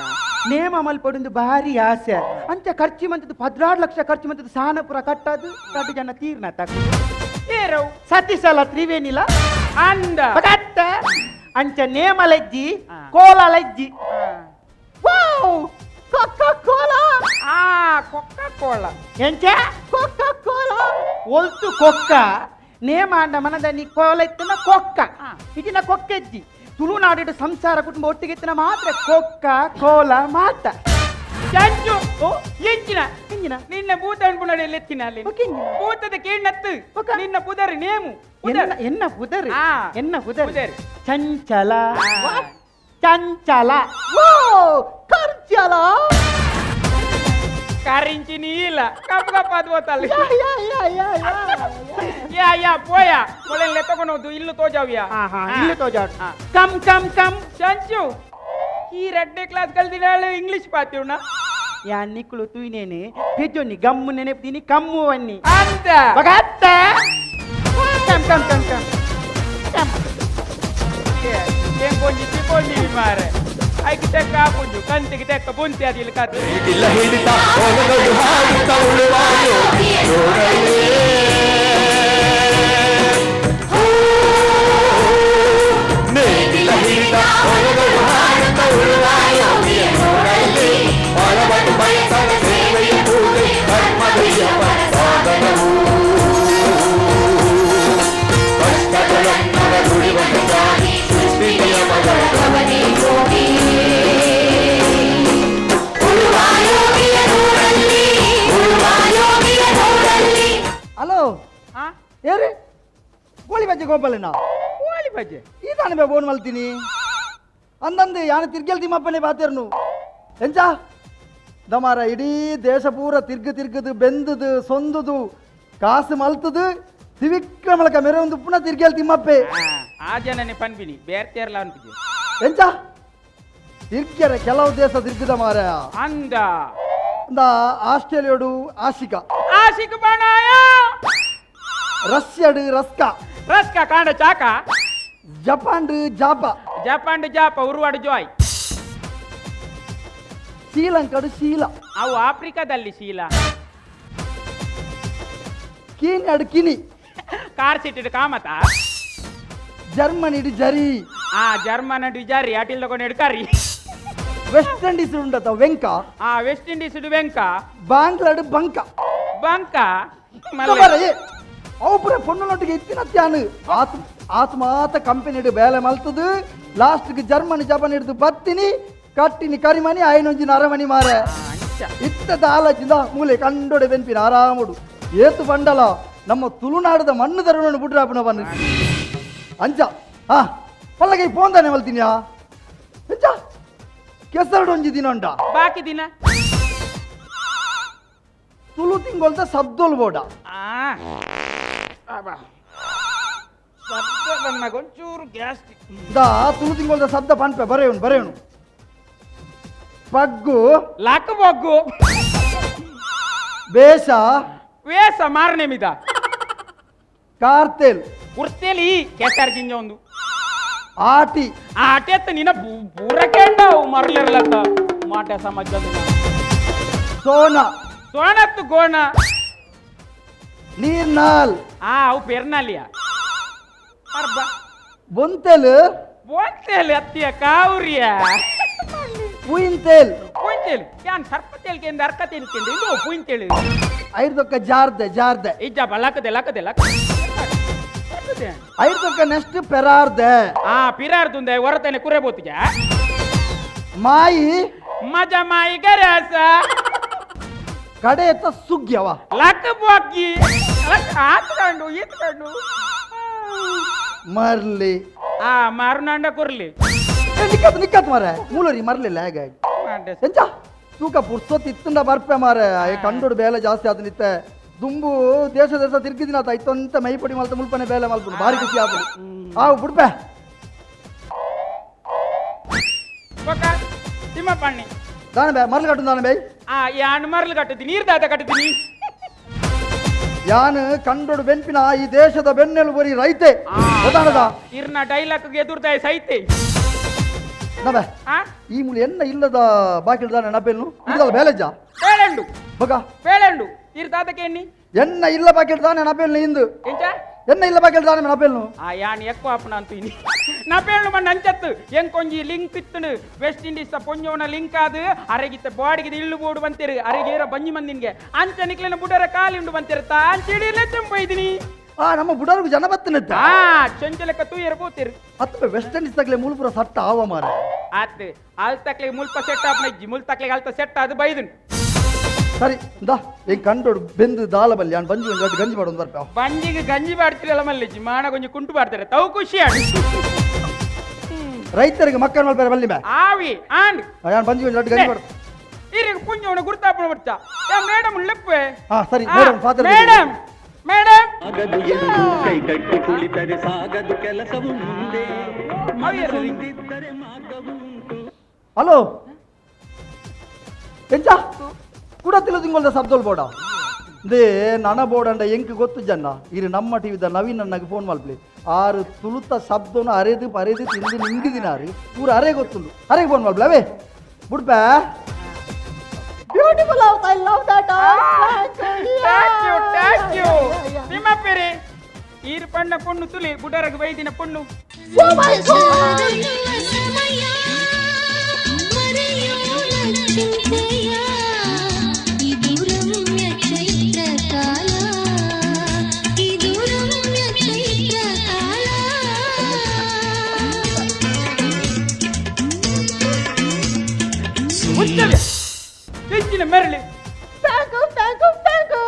Speaker 5: ನೇಮ ಮಲ್ಪೊಡುಂದು ಭಾರಿ ಆಸೆ. ಅಂಚ ಖರ್ಚು ಮಂತದ್ದು 16 ಲಕ್ಷ ಖರ್ಚು ಮಂತದ್ದು ಸಾನಪುರ ಕಟ್ಟದು ಕಟ್ಟು ಜನ ತೀರ್ನ ತಕ್ಕ.
Speaker 3: ಏರವು
Speaker 5: ಸತೀಸಲ ತ್ರಿವೇಣಿಲ
Speaker 3: ಅಂದ
Speaker 5: ಬಗತ್ತ. ಅಂಚ ನೇಮ ಲಜ್ಜಿ ಕೋಲ ಲಜ್ಜಿ.
Speaker 8: Wow, Coca-Cola.
Speaker 3: ಆ ಕೊಕ್ಕ ಕೋಲ.
Speaker 5: ಎಂಚ?
Speaker 8: Coca-Cola.
Speaker 5: ಒಲ್ತು ಕೊಕ್ಕ ನೇಮ ಅಂಡ ಮನದ ನೀ ಕೋಲ ಇತ್ತನ ಕೊಕ್ಕ ಇದಿನ ಕೊಕ್ಕೆಜ್ಜಿ. ತುಳುನಾಡಿಡು ಸಂಸಾರ ಕುಟುಂಬ ಒಟ್ಟಿಗೆ ಇತ್ತನ ಮಾತ್ರ ಕೊಕ್ಕ ಕೋಲ ಮಾತ.
Speaker 3: ಚಂಚು ಎಂಚಿನ
Speaker 5: ಎಂಜಿನ?
Speaker 3: ನಿನ್ನ ಭೂತ ಅನ್ಪುನಡೆ ಲೆತ್ತಿನ ಅಲ್ಲಿ ಭೂತದ ಕೇಣ್ಣತ್ತು ನಿನ್ನ ಪುದರ್ ನೇಮು ಪುದರ್.
Speaker 5: ಎನ್ನ ಪುದರ್? ಎನ್ನ ಪುದರ್?
Speaker 3: ಪುದರ್.
Speaker 5: ಚಂಚಲ ಚಂಚಲ.
Speaker 8: Wow, Karjala.
Speaker 3: ಕರಿಂಚಿ ನೀಲ ಕಪ್ಪ ಕಪ್ಪ ಅದು ಹೋತಲ್ಲಿ.
Speaker 8: Yeah, yeah, yeah, yeah, yeah.
Speaker 3: ಯಾ ಯಾ ಪೋಯ ಮೊಳೆಲ್ಲ ತಗೊಂಡು ಇಲ್ಲು ತೋಜಾವ್ಯಾ.
Speaker 5: ಇಲ್ಲು ತೋಜಾವ್. Come come come.
Speaker 3: ಚಂಚು ಈ ರಡ್ಡೆ ಕ್ಲಾಸ್ ಕಲ್ತಿನಾಳು ಇಂಗ್ಲಿಷ್ ಪಾತಿವ್ನ.
Speaker 5: ಯಾ ನಿಕ್ಕಳು ತೂಯ್ನೇನೆ ಪೆಜೊನ್ನಿ ಗಮ್ಮು ನೆನೆಪ್ತೀನಿ ಕಮ್ಮು ಅನ್ನಿ
Speaker 3: ಅಂತ
Speaker 5: ಬಗತ್ತ. Come come come come come.
Speaker 3: ಏನ್ ಕೊಂಜಿ ತಿಕೊಂಡಿ ಮಾರೆ ಐಕ್ ತೆಕ್ಕ ಆಪುಂಜು ಕಂತಿಗೆ ತೆಕ್ಕ ಬುಂತಿ ಅದಿಲ್ಲ ಕತೆ.
Speaker 9: ಹಿಡಿತ ಒಳಗಡು ಹಾಡುತ್ತ ಉಳುವ ನೇಗಿಲ ಹಿಡಿತ ಒಳಗಡು ಹಾಡುತ್ತ ಉಳುವ ಯೋಗಿಯ ನೋಡಲ್ಲಿ ಒಳಬಟ್ಟು ಬಯಸದ ಸೇವೆಯ ಪೂಜೆ ಧರ್ಮದಯ್ಯಪ್ಪ ಸಾಧನವು ಕಷ್ಟಗಳನ್ನವ ದುಡಿವಂತಾಗಿ ಸೃಷ್ಟಿ ನಿಯಮಗಳ
Speaker 6: ಹಲೋ ಏರಿ ಗೋಳಿ ಬಜ್ಜೆ ಗೋಪಾಲಣ್ಣ.
Speaker 3: ಕೋಳಿ ಬಜ್ಜೆ
Speaker 6: ಈ ತಾನೇ ಬೇ ಬೋನ್ ಮಲ್ತೀನಿ ಅಂದಂದು ಯಾನ ತಿರ್ಗೆಲ್ ತಿಮ್ಮಪ್ಪನೇ ಬಾತೇರ್ನು ಎಂಚ ದಮಾರ ಇಡೀ ದೇಶ ಪೂರ ತಿರ್ಗು ತಿರ್ಗದು ಬೆಂದದು ಸೊಂದುದು ಕಾಸು ಮಲ್ತದು ತ್ರಿವಿಕ್ರಮಲಕ ಮೆರವೊಂದು ಪುನಃ ತಿರ್ಗೆಲ್ ತಿಮ್ಮಪ್ಪೆ.
Speaker 3: ಆ ಜನನೇ ಪನ್ಪಿನಿ ಬೇರ್ತೇರ್ಲ ಅನ್ಪಿಜೆ.
Speaker 6: ಎಂಚ ತಿರ್ಗ್ಯರೆ ಕೆಲವು ದೇಶ ತಿರ್ಗದ ಮಾರ.
Speaker 3: ಅಂದ
Speaker 6: ಅಂದ ಆಸ್ಟ್ರೇಲಿಯಾಡು ಆಶಿಕಾ
Speaker 3: ಆಶಿಕ್ ಬಣಾಯ.
Speaker 6: ರಷ್ಯಾಡು ರಸ್ಕಾ
Speaker 3: ರಸ್ಕ ಕಾಂಡ ಚಾಕ.
Speaker 6: ಜಪಾನ್ ಜಾಪ
Speaker 3: ಜಪಾನ್ ಜಾಪ ಉರುವಾಡು ಜಾಯ್.
Speaker 6: ಶ್ರೀಲಂಕಾಡು ಶೀಲಾ
Speaker 3: ಅವು ಆಫ್ರಿಕಾದಲ್ಲಿ ಶೀಲಾ.
Speaker 6: ಕೀನ್ಯಾಡು ಕಿನಿ
Speaker 3: ಕಾರ್ ಸಿಟ್ಟಿಡು ಕಾಮತ.
Speaker 6: ಜರ್ಮನಿಡು ಜರಿ.
Speaker 3: ಆ ಜರ್ಮನ್ ಜಾರಿ ಅಟಿಲ್ ತಗೊಂಡು ಎಡ್ಕಾರಿ.
Speaker 6: West Indies ಉಂಡತ Venka.
Speaker 3: ಆ ವೆಸ್ಟ್ ಇಂಡೀಸ್ ವೆಂಕ.
Speaker 6: ಬಾಂಗ್ಲಾಡು ಬಂಕ.
Speaker 3: ಬಂಕ.
Speaker 6: ಅವು ಪೂರ ಪೊಣ್ಣುನೊಟ್ಟಿಗೆ ಇತ್ತಿನ ತ್ಯಾನು ಆತ್ ಆತ್ ಮಾತ ಕಂಪನಿ ಬೇಲೆ ಮಲ್ತದು ಲಾಸ್ಟ್ಗೆ ಜರ್ಮನಿ ಜಪಾನ್ ಹಿಡಿದು ಬತ್ತಿನಿ ಕಟ್ಟಿನಿ ಕರಿಮನಿ ಆಯ್ನೊಂಜಿ ನರಮನಿ ಮಾರ ಇತ್ತದ ಆಲೋಚಿಂದ ಮೂಲೆ ಕಂಡೊಡೆ ಬೆನ್ಪಿನ ಆರಾಮುಡು ಏತು ಬಂಡಲ ನಮ್ಮ ತುಳುನಾಡದ ಮಣ್ಣು ತರುಣನ್ನು ಬಿಡ್ರಾಪನ ಬನ್ನು ಅಂಚ ಹಾ ಪಲ್ಲಗೆ ಫೋನ್ ಮಲ್ತಿನ್ಯಾ ಅಂಚ ಕೆಸರಡು ಒಂಜಿ ದಿನ ಉಂಡ
Speaker 3: ಬಾಕಿ ದಿನ
Speaker 6: ತುಳು ತಿಂಗೊಲ್ದ ಸಬ್ದೋಲ್ ಬೋಡ
Speaker 3: ಶಬ್ದ ಬಂದಾಗ ಒಂಚೂರು ಗ್ಯಾಸ್ಟ್ರಿಕ್.
Speaker 6: ದಾ ತುಳು ತಿಂಗೊಲ್ದ ಶಬ್ದ ಪನ್ಪೆ ಬರೆಯೋನು ಬರೆಯೋನು.
Speaker 5: ಪಗ್ಗು
Speaker 3: ಲಾಕ್ ಬಗ್ಗು
Speaker 5: ಬೇಷ
Speaker 3: ವೇಸ ಮಾರನೆ ಮಿದ
Speaker 5: ಕಾರ್ತೆಲ್
Speaker 3: ಕುರ್ತೇಲಿ ಕೇಸಾರ್ ಜಿಂಜ ಒಂದು
Speaker 5: ಆಟಿ
Speaker 3: ಆಟಿ ಅತ್ತ ನಿನ್ನ ಬೂರಕೇಂಡವು ಮರಲಿರ್ಲತ್ತ ಮಾಟ ಸಮಾಜ
Speaker 5: ಸೋನ
Speaker 3: ಸೋನತ್ತು ಗೋಣ
Speaker 5: ನೀರ್ನಾಲ್
Speaker 3: ಆ ಅವು ಪೆರ್ನಾಲಿಯ ಅರ್ಬ
Speaker 5: ಬೊಂತೆಲ್
Speaker 3: ಬೊಂತೆಲ್ ಅತ್ತಿಯ ಕಾವುರಿಯ
Speaker 5: ಪುಯಿಂತೇಲ್
Speaker 3: ಪುಯಿಂತೇಲ್ ಯಾನ್ ಸರ್ಪ ತೇಲ್ಕೆಂದ ಅರ್ಕ ತೇಲ್ಕೆಂದ ಇದು ಪುಯಿಂತೇಲ್
Speaker 5: ಐರ್ದೊಕ್ಕ ಜಾರ್ದೆ ಜಾರ್ದೆ
Speaker 3: ಇಜ್ಜ ಲಕದೆ ಲಕದೆ ಲಕದೆ
Speaker 5: ಐರ್ದೊಕ್ಕ ನೆಕ್ಸ್ಟ್ ಪೆರಾರ್ದೆ
Speaker 3: ಆ ಪಿರಾರ್ದುಂದೆ ಹೊರತನೆ ಕುರೆ ಬೋತಿಗೆ
Speaker 5: ಮಾಯಿ
Speaker 3: ಮಜ ಮಾಯಿ ಗರಾಸ
Speaker 5: ಕಡೆಯತ್ತ ಸುಗ್ಯವ
Speaker 3: ಲಕ ಬಾಕಿ ಆತ್ಕಂಡು ಈತ್ಕಂಡು
Speaker 5: ಮರ್ಲಿ
Speaker 3: ಆ ಮಾರುನಾಂಡ ಕುರ್ಲಿ
Speaker 5: ನಿಕ್ಕತ್ ನಿಕ್ಕತ್ ಮಾರೆ ಮೂಲರಿ ಮರ್ಲಿಲ್ಲ ಹೇಗೆ ಎಂಚ ತೂಕ ಪುರ್ಸೊತ್ತು ಇತ್ತಂಡ ಬರ್ಪೆ ಮಾರೆ ಕಂಡೋಡು ಬೇಲೆ ಜಾಸ್ತಿ ಆತ ನಿತ್ತೆ ದುಂಬು ದೇಶ ದೇಶ ತಿರ್ಗಿದಿನ ಇತ್ತೊಂತ ಮೈ ಪೊಡಿ ಮಲ್ತ ಮುಲ್ಪನೆ ಬೇಲೆ ಮಲ್ಪುಡು ಭಾರಿ ಖುಷಿ ಆಪುಡು ಆವು ಬುಡ್ಪೆ
Speaker 3: ತಿಮ್ಮಪ್ಪಣ್ಣಿ
Speaker 5: ದಾನ ಬೇ ಮರ್ಲು ಕಟ್ಟು ದಾನ ಬೇ
Speaker 3: ಆ ಯಾನ್ ಮರ್ಲು ಕಟ್ಟುತ್ತೀನಿ ನೀರ್ ದಾತ ಕಟ್ಟುತ್ತೀನಿ
Speaker 5: ಯಾನು ಕಂಡೋಡು ಬೆನ್ಪಿನ ಈ ದೇಶದ ಬೆನ್ನೆಲು ಬರೀ ರೈತೆ ಗೊತ್ತಾಣದ
Speaker 3: ಇರ್ನ ಡೈಲಾಗ್ ಎದುರ್ದಾಯ ಸೈತೆ
Speaker 5: ನಬೆ ಈ ಮೂಲ ಎನ್ನ ಇಲ್ಲದ ಬಾಕಿ ದಾನ ನಬೆಲ್ನು ಇದಲ್ಲ ಬೇಲೆಜ್ಜ
Speaker 3: ಬೇಳೆಂಡು
Speaker 5: ಬಗ
Speaker 3: ಬೇಳೆಂಡು ಇರ್ ದಾತಕ್ಕೆ ಎಣ್ಣಿ
Speaker 5: ಎನ್ನ ಇಲ್ಲ ಬಾಕಿ ದಾನ ನಬೆಲ್ನು ಇಂದು
Speaker 3: ಎಂಚ
Speaker 5: ಎನ್ನ ಇಲ್ಲ ಬಾಕಿ ದಾನ ನಬೆಲ್ನು
Speaker 3: ಆ ಯಾನ್ ಎಕ್ಕೋ ಅಪ್ಪನ ಅಂತ ಇನಿ ನಬೆಲ್ನು ಮಣ್ಣ ಅಂಚತ್ತು ಎಂಕೊಂಜಿ ಲಿಂಕ್ ಇತ್ತನು ವೆಸ್ಟ್ ಇಂಡೀಸ್ ಪೊಂಜೋನ ಲಿಂಕ್ ಆದು ಅರೆಗಿತ್ತ ಬಾಡಿಗೆ ಇಳ್ಳು ಬೋಡು ಬಂತಿರು ಅರೆಗೇರ ಬಂಜಿ ಮಂದಿನ್ಗೆ ಅಂಚ ನಿಕ್ಲಿನ ಬುಡರ ಕಾಲಿ ಉಂಡು ಬಂತಿರು ತಾಂಚಿಡಿಲೆ ಚಂಪೈದಿನಿ
Speaker 5: ಆ ನಮ್ಮ ಬುಡರ್ಗು ಜನ ಬತ್ತನಿತ್ತ
Speaker 3: ಆ ಚಂಚಲಕ್ಕ ತೂಯರ್ ಬೋತಿರು
Speaker 5: ಅತ್ತ ವೆಸ್ಟ್ ಇಂಡೀಸ್ ತಗ್ಲೆ ಮುಲ್ಪುರ ಸಟ್ಟ ಆವ ಮಾರ
Speaker 3: ಆತ್ ಅಲ್ ತಕ್ಲೆ ಮುಲ್ಪ ಸೆಟ್ ಆಪ್ನ ಇಜ್ಜಿ ಮುಲ್ ತಕ್ಲೆ ಅಲ್ತ ಸೆಟ್ ಅದು ಬೈದನ್
Speaker 5: ಸರಿ ಇಂದಾ ಎಂಗ್ ಕಂಡೋಡು ಬೆಂದು ದಾಲ ಬಲ್ಲಿ ಯಾನ್ ಬಂಜಿ ಒಂದು ಗಂಜಿ ಮಾಡೋದು ಬರ್ಪ
Speaker 3: ಬಂಜಿಗೆ ಗಂಜಿ ಬಾಡ್ತಿರಲ್ಲ ಮಲ್ಲಿಜಿ ಮಾಣ ಕೊಂಚ ಕುಂಟು ಬಾಡ್ತಾರೆ ತವು ಖುಷಿ ಆಡು
Speaker 5: ರೈತರಿಗೆ ಮಕ್ಕಳ ಮಲ್ಪೆರೆ ಬಲ್ಲಿ ಬೇ
Speaker 3: ಆವಿ ಆಂಡ್
Speaker 5: ಯಾನ್ ಬಂಜಿ ಒಂದು ಗಂಜಿ ಮಾಡು
Speaker 3: ಇರಿಗೆ ಪುಂಜವನ ಗುರ್ತಾಪಣ ಬರ್ತಾ ಮೇಡಮ್ ಲೆಪ್ಪೆ
Speaker 5: ಹಾ ಸರಿ ಮೇಡಮ್ ಫಾದರ್
Speaker 3: ಮೇಡಮ್ ಮೇಡಮ್
Speaker 10: ಕೈ ಕಟ್ಟಿ ಕುಳಿತರೆ ಸಾಗದು ಕೆಲಸವು ಮುಂದೆ ಮನಸ್ಸೊಂದಿದ್ದರೆ ಮಾರ್ಗವು ಉಂಟು.
Speaker 5: ಹಲೋ ಎಂಚ ಕೂಡ ತಿಂಗಳ ಶಬ್ದಲ್ ಬೋಡ they ನನ ಬೋಡಂಡ ಎಂಕ್ ಗೊತ್ತು ಜನ್ನ ಇರು ನಮ್ಮ ಟಿವಿದ ನವೀನ್ ಅಣ್ಣಗೆ ಫೋನ್ ಮಲ್ಪ್ಲಿ ಆರು ತುಳುತ ಶಬ್ದನು ಅರೆದು ಪರೆದು ತಿಂದು ನಿಂಗಿದಿನಾರು ಊರು ಅರೆ ಗೊತ್ತುಂಡು ಅರೆಗೆ ಫೋನ್ ಮಲ್ಪ್ಲಿ ಅವೇ ಬುಡ್ಪೆ
Speaker 8: Beautiful house, I love that house.
Speaker 3: Thank you, thank you. ನಿಮ್ಮ ಪೇರೆ ಈರು ಪಣ್ಣ ಪೊಣ್ಣು ತುಲಿ ಬುಡರಗ ಬೈದಿನ ಪೊಣ್ಣು.
Speaker 8: Oh my God!
Speaker 3: ಹೆಚ್ಚಿನ ಮೆರಳಿ
Speaker 8: Thank you, thank you, thank you.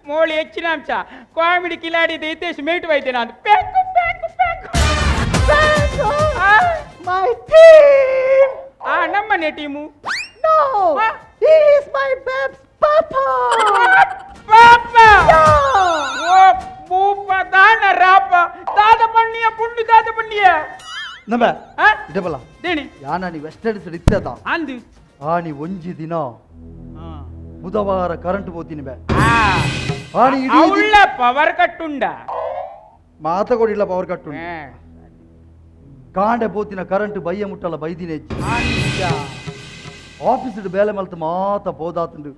Speaker 3: Mozhi ಹೆಚ್ಚಿನ ಅಂಶ ಕಾಮಿಡಿ ಕಿಲಾಡಿ ಹಿತೇಶ್ ಮೇಟು ವೈದ್ಯ ನಾನು pack pack pack.
Speaker 8: Thank you. My team.
Speaker 3: ಆ ನಮ್ಮನೆ team.
Speaker 8: No, he is my babes papa.
Speaker 3: ಪಾಪ ಓ ಬೂಪ ದಾನ ರಾಪ ದಾದ ಪಣ್ಣಿಯ ಪುಂಡು ದಾದ ಪಣ್ಣಿಯ
Speaker 5: ನಬೆ ಇಡಬಲ್ಲ
Speaker 3: ದೇಣಿ
Speaker 5: ಯಾನ ನೀ ವೆಸ್ಟ್ ಇಂಡೀಸ್ ಇತ್ತದ
Speaker 3: ಅಂದು
Speaker 5: ಆ ನೀ ಒಂಜಿ ದಿನ ಬುಧವಾರ ಕರೆಂಟ್ ಹೋತೀನಿ ಬೆ ಆ ನೀ ಇಡೀ
Speaker 3: ಅವಳ ಪವರ್ ಕಟ್ಟುಂಡ
Speaker 5: ಮಾತ ಕೊಡಿಲ್ಲ ಪವರ್ ಕಟ್ಟು ಕಾಂಡೆ ಪೋತಿನ ಕರೆಂಟ್ ಬಯ್ಯ ಮುಟ್ಟಲ್ಲ ಬೈದಿನ ಹೆಚ್ಚು ಆಫೀಸ್ ಬೇಲೆ ಮಲ್ತ ಮಾತ ಪೋದಾತುಂಡು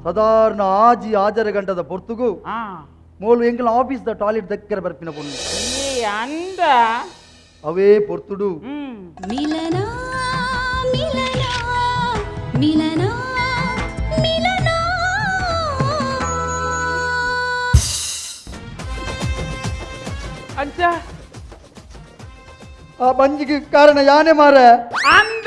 Speaker 5: ಸಾಧಾರಣ ಆಜಿ ಆಜರ ಗಂಟದ ಪೊರ್ತುಗು ಮೋಲು ಎಂಕಲ ಆಫೀಸ್ the toilet ದಕ್ಕರ ಬರ್ಪಿನ ಪೊಣ್ಣು
Speaker 3: ಅಂದ
Speaker 5: ಅವೇ ಪೊರ್ತುಡು
Speaker 11: ಮಿಲನ ಮಿಲನ ಮಿಲನ ಮಿಲನ
Speaker 3: ಅಂಚ
Speaker 5: ಆ ಬಂಜಿಗೆ ಕಾರಣ ಯಾನೆ ಮಾರೆ
Speaker 3: ಅಂದ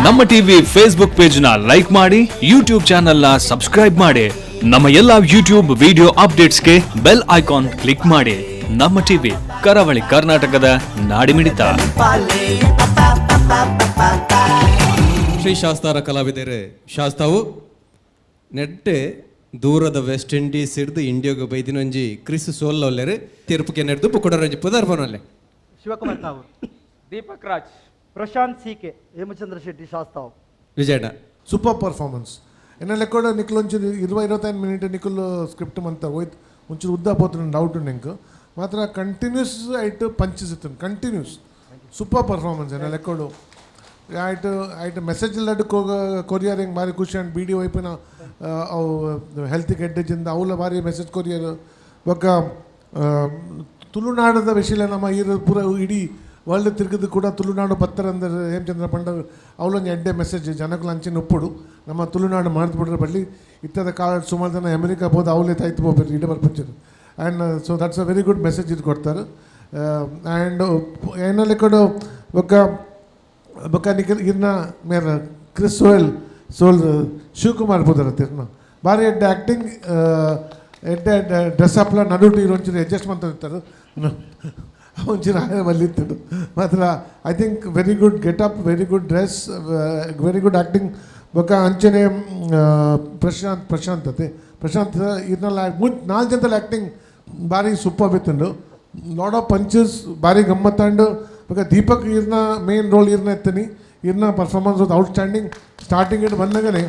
Speaker 1: ನಮ್ಮ TV Facebook page ನ ಲೈಕ್ ಮಾಡಿ, ಯೂಟ್ಯೂಬ್ ಚಾನೆಲ್ ನ ಸಬ್ಸ್ಕ್ರೈಬ್ ಮಾಡಿ, ನಮ್ಮ ಎಲ್ಲಾ ಯೂಟ್ಯೂಬ್ ವಿಡಿಯೋ ಅಪ್ಡೇಟ್ಸ್ಗೆ bell icon click ಮಾಡಿ. ನಮ್ಮ ಟಿವಿ, ಕರಾವಳಿ ಕರ್ನಾಟಕದ ನಾಡಿಮಿಡಿತ.
Speaker 2: ಶ್ರೀ ಶಾಸ್ತಾರ ಕಲಾವಿದರು ಶಾಸ್ತಾವು ನೆಟ್ಟೆ ದೂರದ ವೆಸ್ಟ್ ಇಂಡೀಸ್ ಹಿಡ್ದು ಇಂಡಿಯಾಗ ಬೈದಿನೊಂಜಿ Chris ಸೋಲ್ಲೊಲ್ಲೆರು ತೀರ್ಪುಗೆ ನೆಡ್ದು ಕೊಡರಂಜಿ ಪುದರ್ಪನೊಲ್ಲೆ.
Speaker 5: Shivakumar Kavoor,
Speaker 3: Deepak Raj,
Speaker 5: Prashanth C K,
Speaker 8: Hemachandra Shetty Sasthav.
Speaker 2: Vijayanna,
Speaker 12: super performance. ಎನ್ನ ಲೆಕ್ಕೋಡ ನಿಖಲ್ ಒಂಚೂರು 20-25 ಮಿನಿಟ್ ನಿಖಲ್ ಸ್ಕ್ರಿಪ್ಟ್ ಮಂತ ಹೋಯ್ತು ಒಂಚೂರು ಉದ್ದ ಪೋತು ಡೌಟ್ ಉಂಡು ಮಾತ್ರ ಕಂಟಿನ್ಯೂಸ್ ಐಟ್ ಪಂಚಸ್ ಇತ್ತು continuous super performance ಎನ್ನ ಲೆಕ್ಕೋಡು ಐಟ್ ಐಟ್ ಮೆಸೇಜ್ ಇಲ್ಲಡ್ ಕೊರಿಯರ್ ಹಿಂಗೆ ಭಾರಿ ಖುಷಿ ಅಂಡ್ ಬೀಡಿ ವೈಪಿನ ಅವು ಹೆಲ್ತ್ ಗೆಡ್ಡೆಜಿಂದ ಅವಲ ಭಾರಿ ಮೆಸೇಜ್ ಕೊರಿಯರ್ ಬೊಕ್ಕ ತುಳುನಾಡದ ವಿಷಯ ನಮ್ಮ ಈ ಪೂರ ಇಡೀ ವರ್ಲ್ಡ್ ತಿರುಗಿದು ಕೂಡ ತುಳುನಾಡು ಪತ್ತರಂದ್ರೆ ಹೇಮಚಂದ್ರ ಪಂಡರ್ ಅವಳೊಂದು ಎಡ್ಡೆ ಮೆಸೇಜ್ ಜನಕ್ಕೂ ಅಂಚಿನ ಉಪ್ಪುಡು ನಮ್ಮ ತುಳುನಾಡು ಮಾಡ್ಬಿಟ್ರೆ ಬರಲಿ ಇತ್ತದ ಕಾಲ ಸುಮಾರು ಜನ ಅಮೆರಿಕ ಹೋದ ಅವಲೇ ತಾಯ್ತು ಹೋಗ್ಬೇಕು ಇಡ ಬರ್ಪಂಚರು and so that's a very good message ಇದು ಕೊಡ್ತಾರೆ. ಆ್ಯಂಡ್ ಏನಲ್ಲಿ ಕೂಡ ಬೊಕ್ಕ ಬೊಕ್ಕ ನಿಖಲ್ ಇರ್ನ ಮೇರ ಕ್ರಿಸ್ ಸೋಯಲ್ ಸೋಲ್ ಶಿವಕುಮಾರ್ ಪುದರ ತಿರ್ನ ಭಾರಿ ಎಡ್ಡೆ ಆ್ಯಕ್ಟಿಂಗ್ ಎಡ್ಡೆ ಡ್ರೆಸ್ ಅಪ್ಲ ನಡುಟು ಒಂಚೂರು ಅಡ್ಜಸ್ಟ್ ಮಾಡ್ತಾ ಒಂಚೂರು ಆಯ ಮಲ್ಲಿತ್ತು ಮಾತ್ರ I think very good getup, very good dress, very good acting. ಬೊಕ್ಕ ಅಂಚನೆ ಪ್ರಶಾಂತ್ ಪ್ರಶಾಂತ್ ಅತೆ ಪ್ರಶಾಂತ್ ಇರ್ನಲ್ಲ ನಾಲ್ಕು ಜನದಲ್ಲಿ ಆ್ಯಕ್ಟಿಂಗ್ ಭಾರಿ ಸೂಪರ್ ಬಿತ್ತುಂಡು lot of punches ಭಾರಿ ಗಮ್ಮತ್ತಂಡು. ಬೊಕ್ಕ ದೀಪಕ್ ಇರ್ನ ಮೇನ್ ರೋಲ್ ಇರ್ನ ಎತ್ತನಿ ಇರ್ನ performance outstanding. Starting ಇಟ್ಟು ಬಂದಾಗನೇ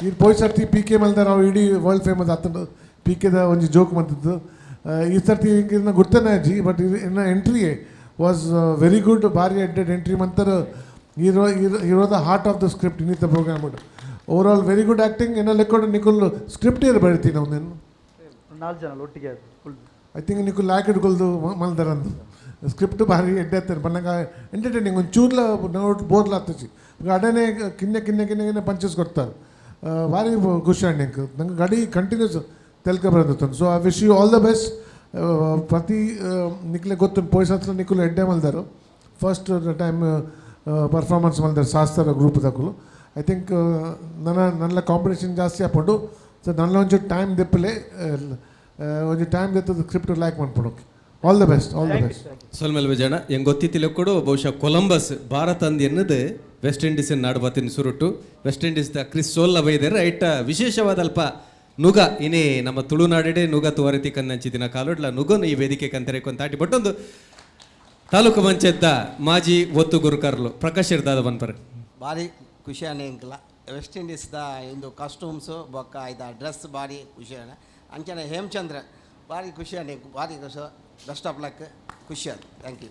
Speaker 12: ಇರ್ ಪೋಯ್ ಸರ್ತಿ ಪಿ ಕೆ ಮಲ್ದಾರ ಅವು ಇಡೀ ವರ್ಲ್ಡ್ ಫೇಮಸ್ ಆತಂಡು ಪಿ ಕೆದ ಒಂಜಿ ಜೋಕ್ ಮಂತಿದ್ದು. ಈ ಸರ್ತಿ ಇನ್ನ ಗುರ್ತನೆ ಅಜ್ಜಿ ಬಟ್ ಇನ್ನ entry was very good ಭಾರಿ ಎಡ್ಡೆಡ್ ಎಂಟ್ರಿ ಮಂತರ hero hero the heart of the script ಇನ್ನಿತ program over all very good acting. ಏನ ಲೆಕ್ಕೊಂಡು ನಿಖಲ್ ಸ್ಕ್ರಿಪ್ಟ್ ಏರು ಬರೀತೀನಿ ನಾವು నేను
Speaker 5: ನಾಲ್ಕು ಜನ ಒಟ್ಟಿಗೆ
Speaker 12: I think Nikhil ಲಾಕ್ ಇಟ್ಕೊಳ್ದು ಮಲ್ದಾರಂದು ಸ್ಕ್ರಿಪ್ಟ್ ಭಾರಿ ಎಡ್ಡೆ ಆಗ್ತಾರೆ ಬನ್ನಗ ಎಂಟರ್ಟೈನಿಂಗ್ ಒಂದು ಚೂರ್ಲ ನೋಟ್ ಬೋರ್ಲ ಆಗ್ತದೆ ಅಡನೆ ಕಿನ್ನೆ ಕಿನ್ನೆ ಕಿನ್ನೆ ಕಿನ್ನೆ ಪಂಚಸ್ ಕೊಡ್ತಾರೆ ಭಾರಿ ಖುಷಿ ಅಂಡ್ ನಂಗೆ ಗಾಡಿ ಕಂಟಿನ್ಯೂಸ್ ತೆಲ್ಕ ಬರೋದು. So I wish you all the best. ಪ್ರತಿ ನಿಕ್ಲೆ ಗೊತ್ತು ಪೋಯ್ ಸತ್ರ ನಿಖಲ್ ಎಡ್ಡೆ ಮಲ್ದಾರು first time performance ಮಲ್ದಾರೆ ಶಾಸ್ತ್ರ ಗ್ರೂಪ್ ದಕ್ಕಲು. I think ನನ್ನ ನನ್ನ ಕಾಂಪಿಟೇಷನ್ ಜಾಸ್ತಿ ಹಾಕೊಂಡು ಸೊ ನನ್ನ ಒಂಚೂರು ಟೈಮ್ ದೆಪ್ಪಲೆ ಒಂಜಿ ಟೈಮ್ ದೆತ್ತದ ಸ್ಕ್ರಿಪ್ಟ್ ಲೈಕ್ ಮಾಡ್ಕೊಡು. All the best, all the best.
Speaker 2: ಸೊಲ್ಮೆಲ್ ವಿಜಯಣ್ಣ ಹೆಂಗೆ ಗೊತ್ತಿತ್ತಿಲ್ಲ ಕೂಡ ಬಹುಶಃ ಕೊಲಂಬಸ್ ಭಾರತ ಅಂದ್ ಎನ್ನದು ವೆಸ್ಟ್ ಇಂಡೀಸ್ ನಾಡು ಬತ್ತಿನ ಸುರುಟು West Indies the Chris ಸೋಲ್ಲ ಬೈದರೆ ಐಟ ವಿಶೇಷವಾದ ಅಲ್ಪ ನುಗ ಇನಿ ನಮ್ಮ ತುಳುನಾಡಿಡೆ ನುಗ ತುವರಿತಿ ಕನ್ನಂಚಿದಿನ ಕಾಲೊಡ್ಲ ನುಗನು ಈ ವೇದಿಕೆ ಕಂತಾರೆ ಕೊಂತಾಟಿ ಬಟ್ಟೊಂದು ತಾಲೂಕು ಪಂಚಾಯತ್ ಮಾಜಿ ಒತ್ತು ಗುರುಕರ್ಲು ಪ್ರಕಾಶ್ ಇರ್ದಾದ ಬನ್ಪರ್
Speaker 13: ಭಾರಿ ಖುಷಿಯಾನೆ ಎಂಕಲ ವೆಸ್ಟ್ ಇಂಡೀಸ್ದ ಇಂದು ಕಾಸ್ಟ್ಯೂಮ್ಸು ಬೊಕ್ಕ ಇದ ಡ್ರೆಸ್ ಭಾರಿ ಖುಷಿಯಾನೆ ಅಂಚನೆ ಹೇಮಚಂದ್ರ ಭಾರಿ ಖುಷಿಯಾನೆ ಭಾರಿ ಖುಷಿ best of luck ಖುಷಿ ಅದು thank you.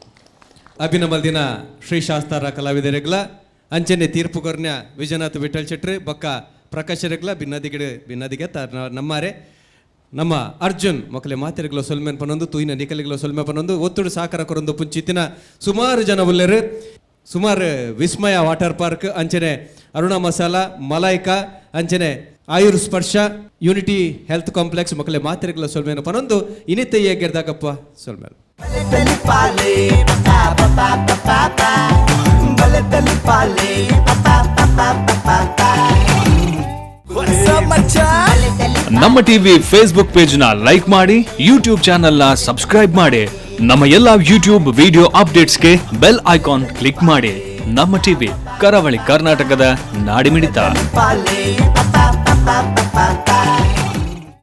Speaker 2: ಅಭಿನಮಲ್ದಿನ ಶ್ರೀ ಶಾಸ್ತಾರ ಕಲಾವಿದರೆಗ್ಲ ಅಂಚನೆ ತೀರ್ಪು ಕೊರ್ನ್ಯ ವಿಜಯನಾಥ್ ವಿಠಲ್ ಶೆಟ್ರು ಬೊಕ್ಕ ಪ್ರಕಾಶ್ ರೆಗ್ಲ ಬಿನ್ನದಿಗೆ ಬಿನ್ನದಿಗೆ ನಮ್ಮಾರೆ ನಮ್ಮ ಅರ್ಜುನ್ ಮಕ್ಕಳೆ ಮಾತೆರೆಗ್ಲ ಸೊಲ್ಮೆನ್ ಪನೊಂದು ತೂಯಿನ ನಿಕಲಿಗ್ಲ ಸೊಲ್ಮೆ ಪನೊಂದು ಒತ್ತುಡು ಸಾಕರ ಕೊರೊಂದು ಪುಂಚಿತ್ತಿನ ಸುಮಾರು ಜನ ಉಲ್ಲೆರು ಸುಮಾರು ವಿಸ್ಮಯ ವಾಟರ್ ಪಾರ್ಕ್ ಅಂಚನೆ ಅರುಣ ಮಸಾಲ ಮಲಾಯ್ಕಾ ಅಂಚನೆ ಆಯುರ್ ಸ್ಪರ್ಶ unity health complex ಮಕ್ಕಳೆ ಮಾತೆರೆಗ್ಲ ಸೊಲ್ಮೆನ ಪನೊಂದು ಇನಿತ ಹೇಗಿರ್ದಾಗಪ್ಪ ಸೊಲ್ಮೆಲ್.
Speaker 1: ನಮ್ಮ TV Facebook page ನ ಲೈಕ್ ಮಾಡಿ, ಯೂಟ್ಯೂಬ್ ಚಾನೆಲ್ ನ ಸಬ್ಸ್ಕ್ರೈಬ್ ಮಾಡಿ, ನಮ್ಮ ಎಲ್ಲಾ ಯೂಟ್ಯೂಬ್ ವಿಡಿಯೋ ಅಪ್ಡೇಟ್ಸ್ಗೆ bell icon click ಮಾಡಿ. ನಮ್ಮ ಟಿವಿ, ಕರಾವಳಿ ಕರ್ನಾಟಕದ ನಾಡಿಮಿಡಿತ.
Speaker 4: Pa pa pa pa.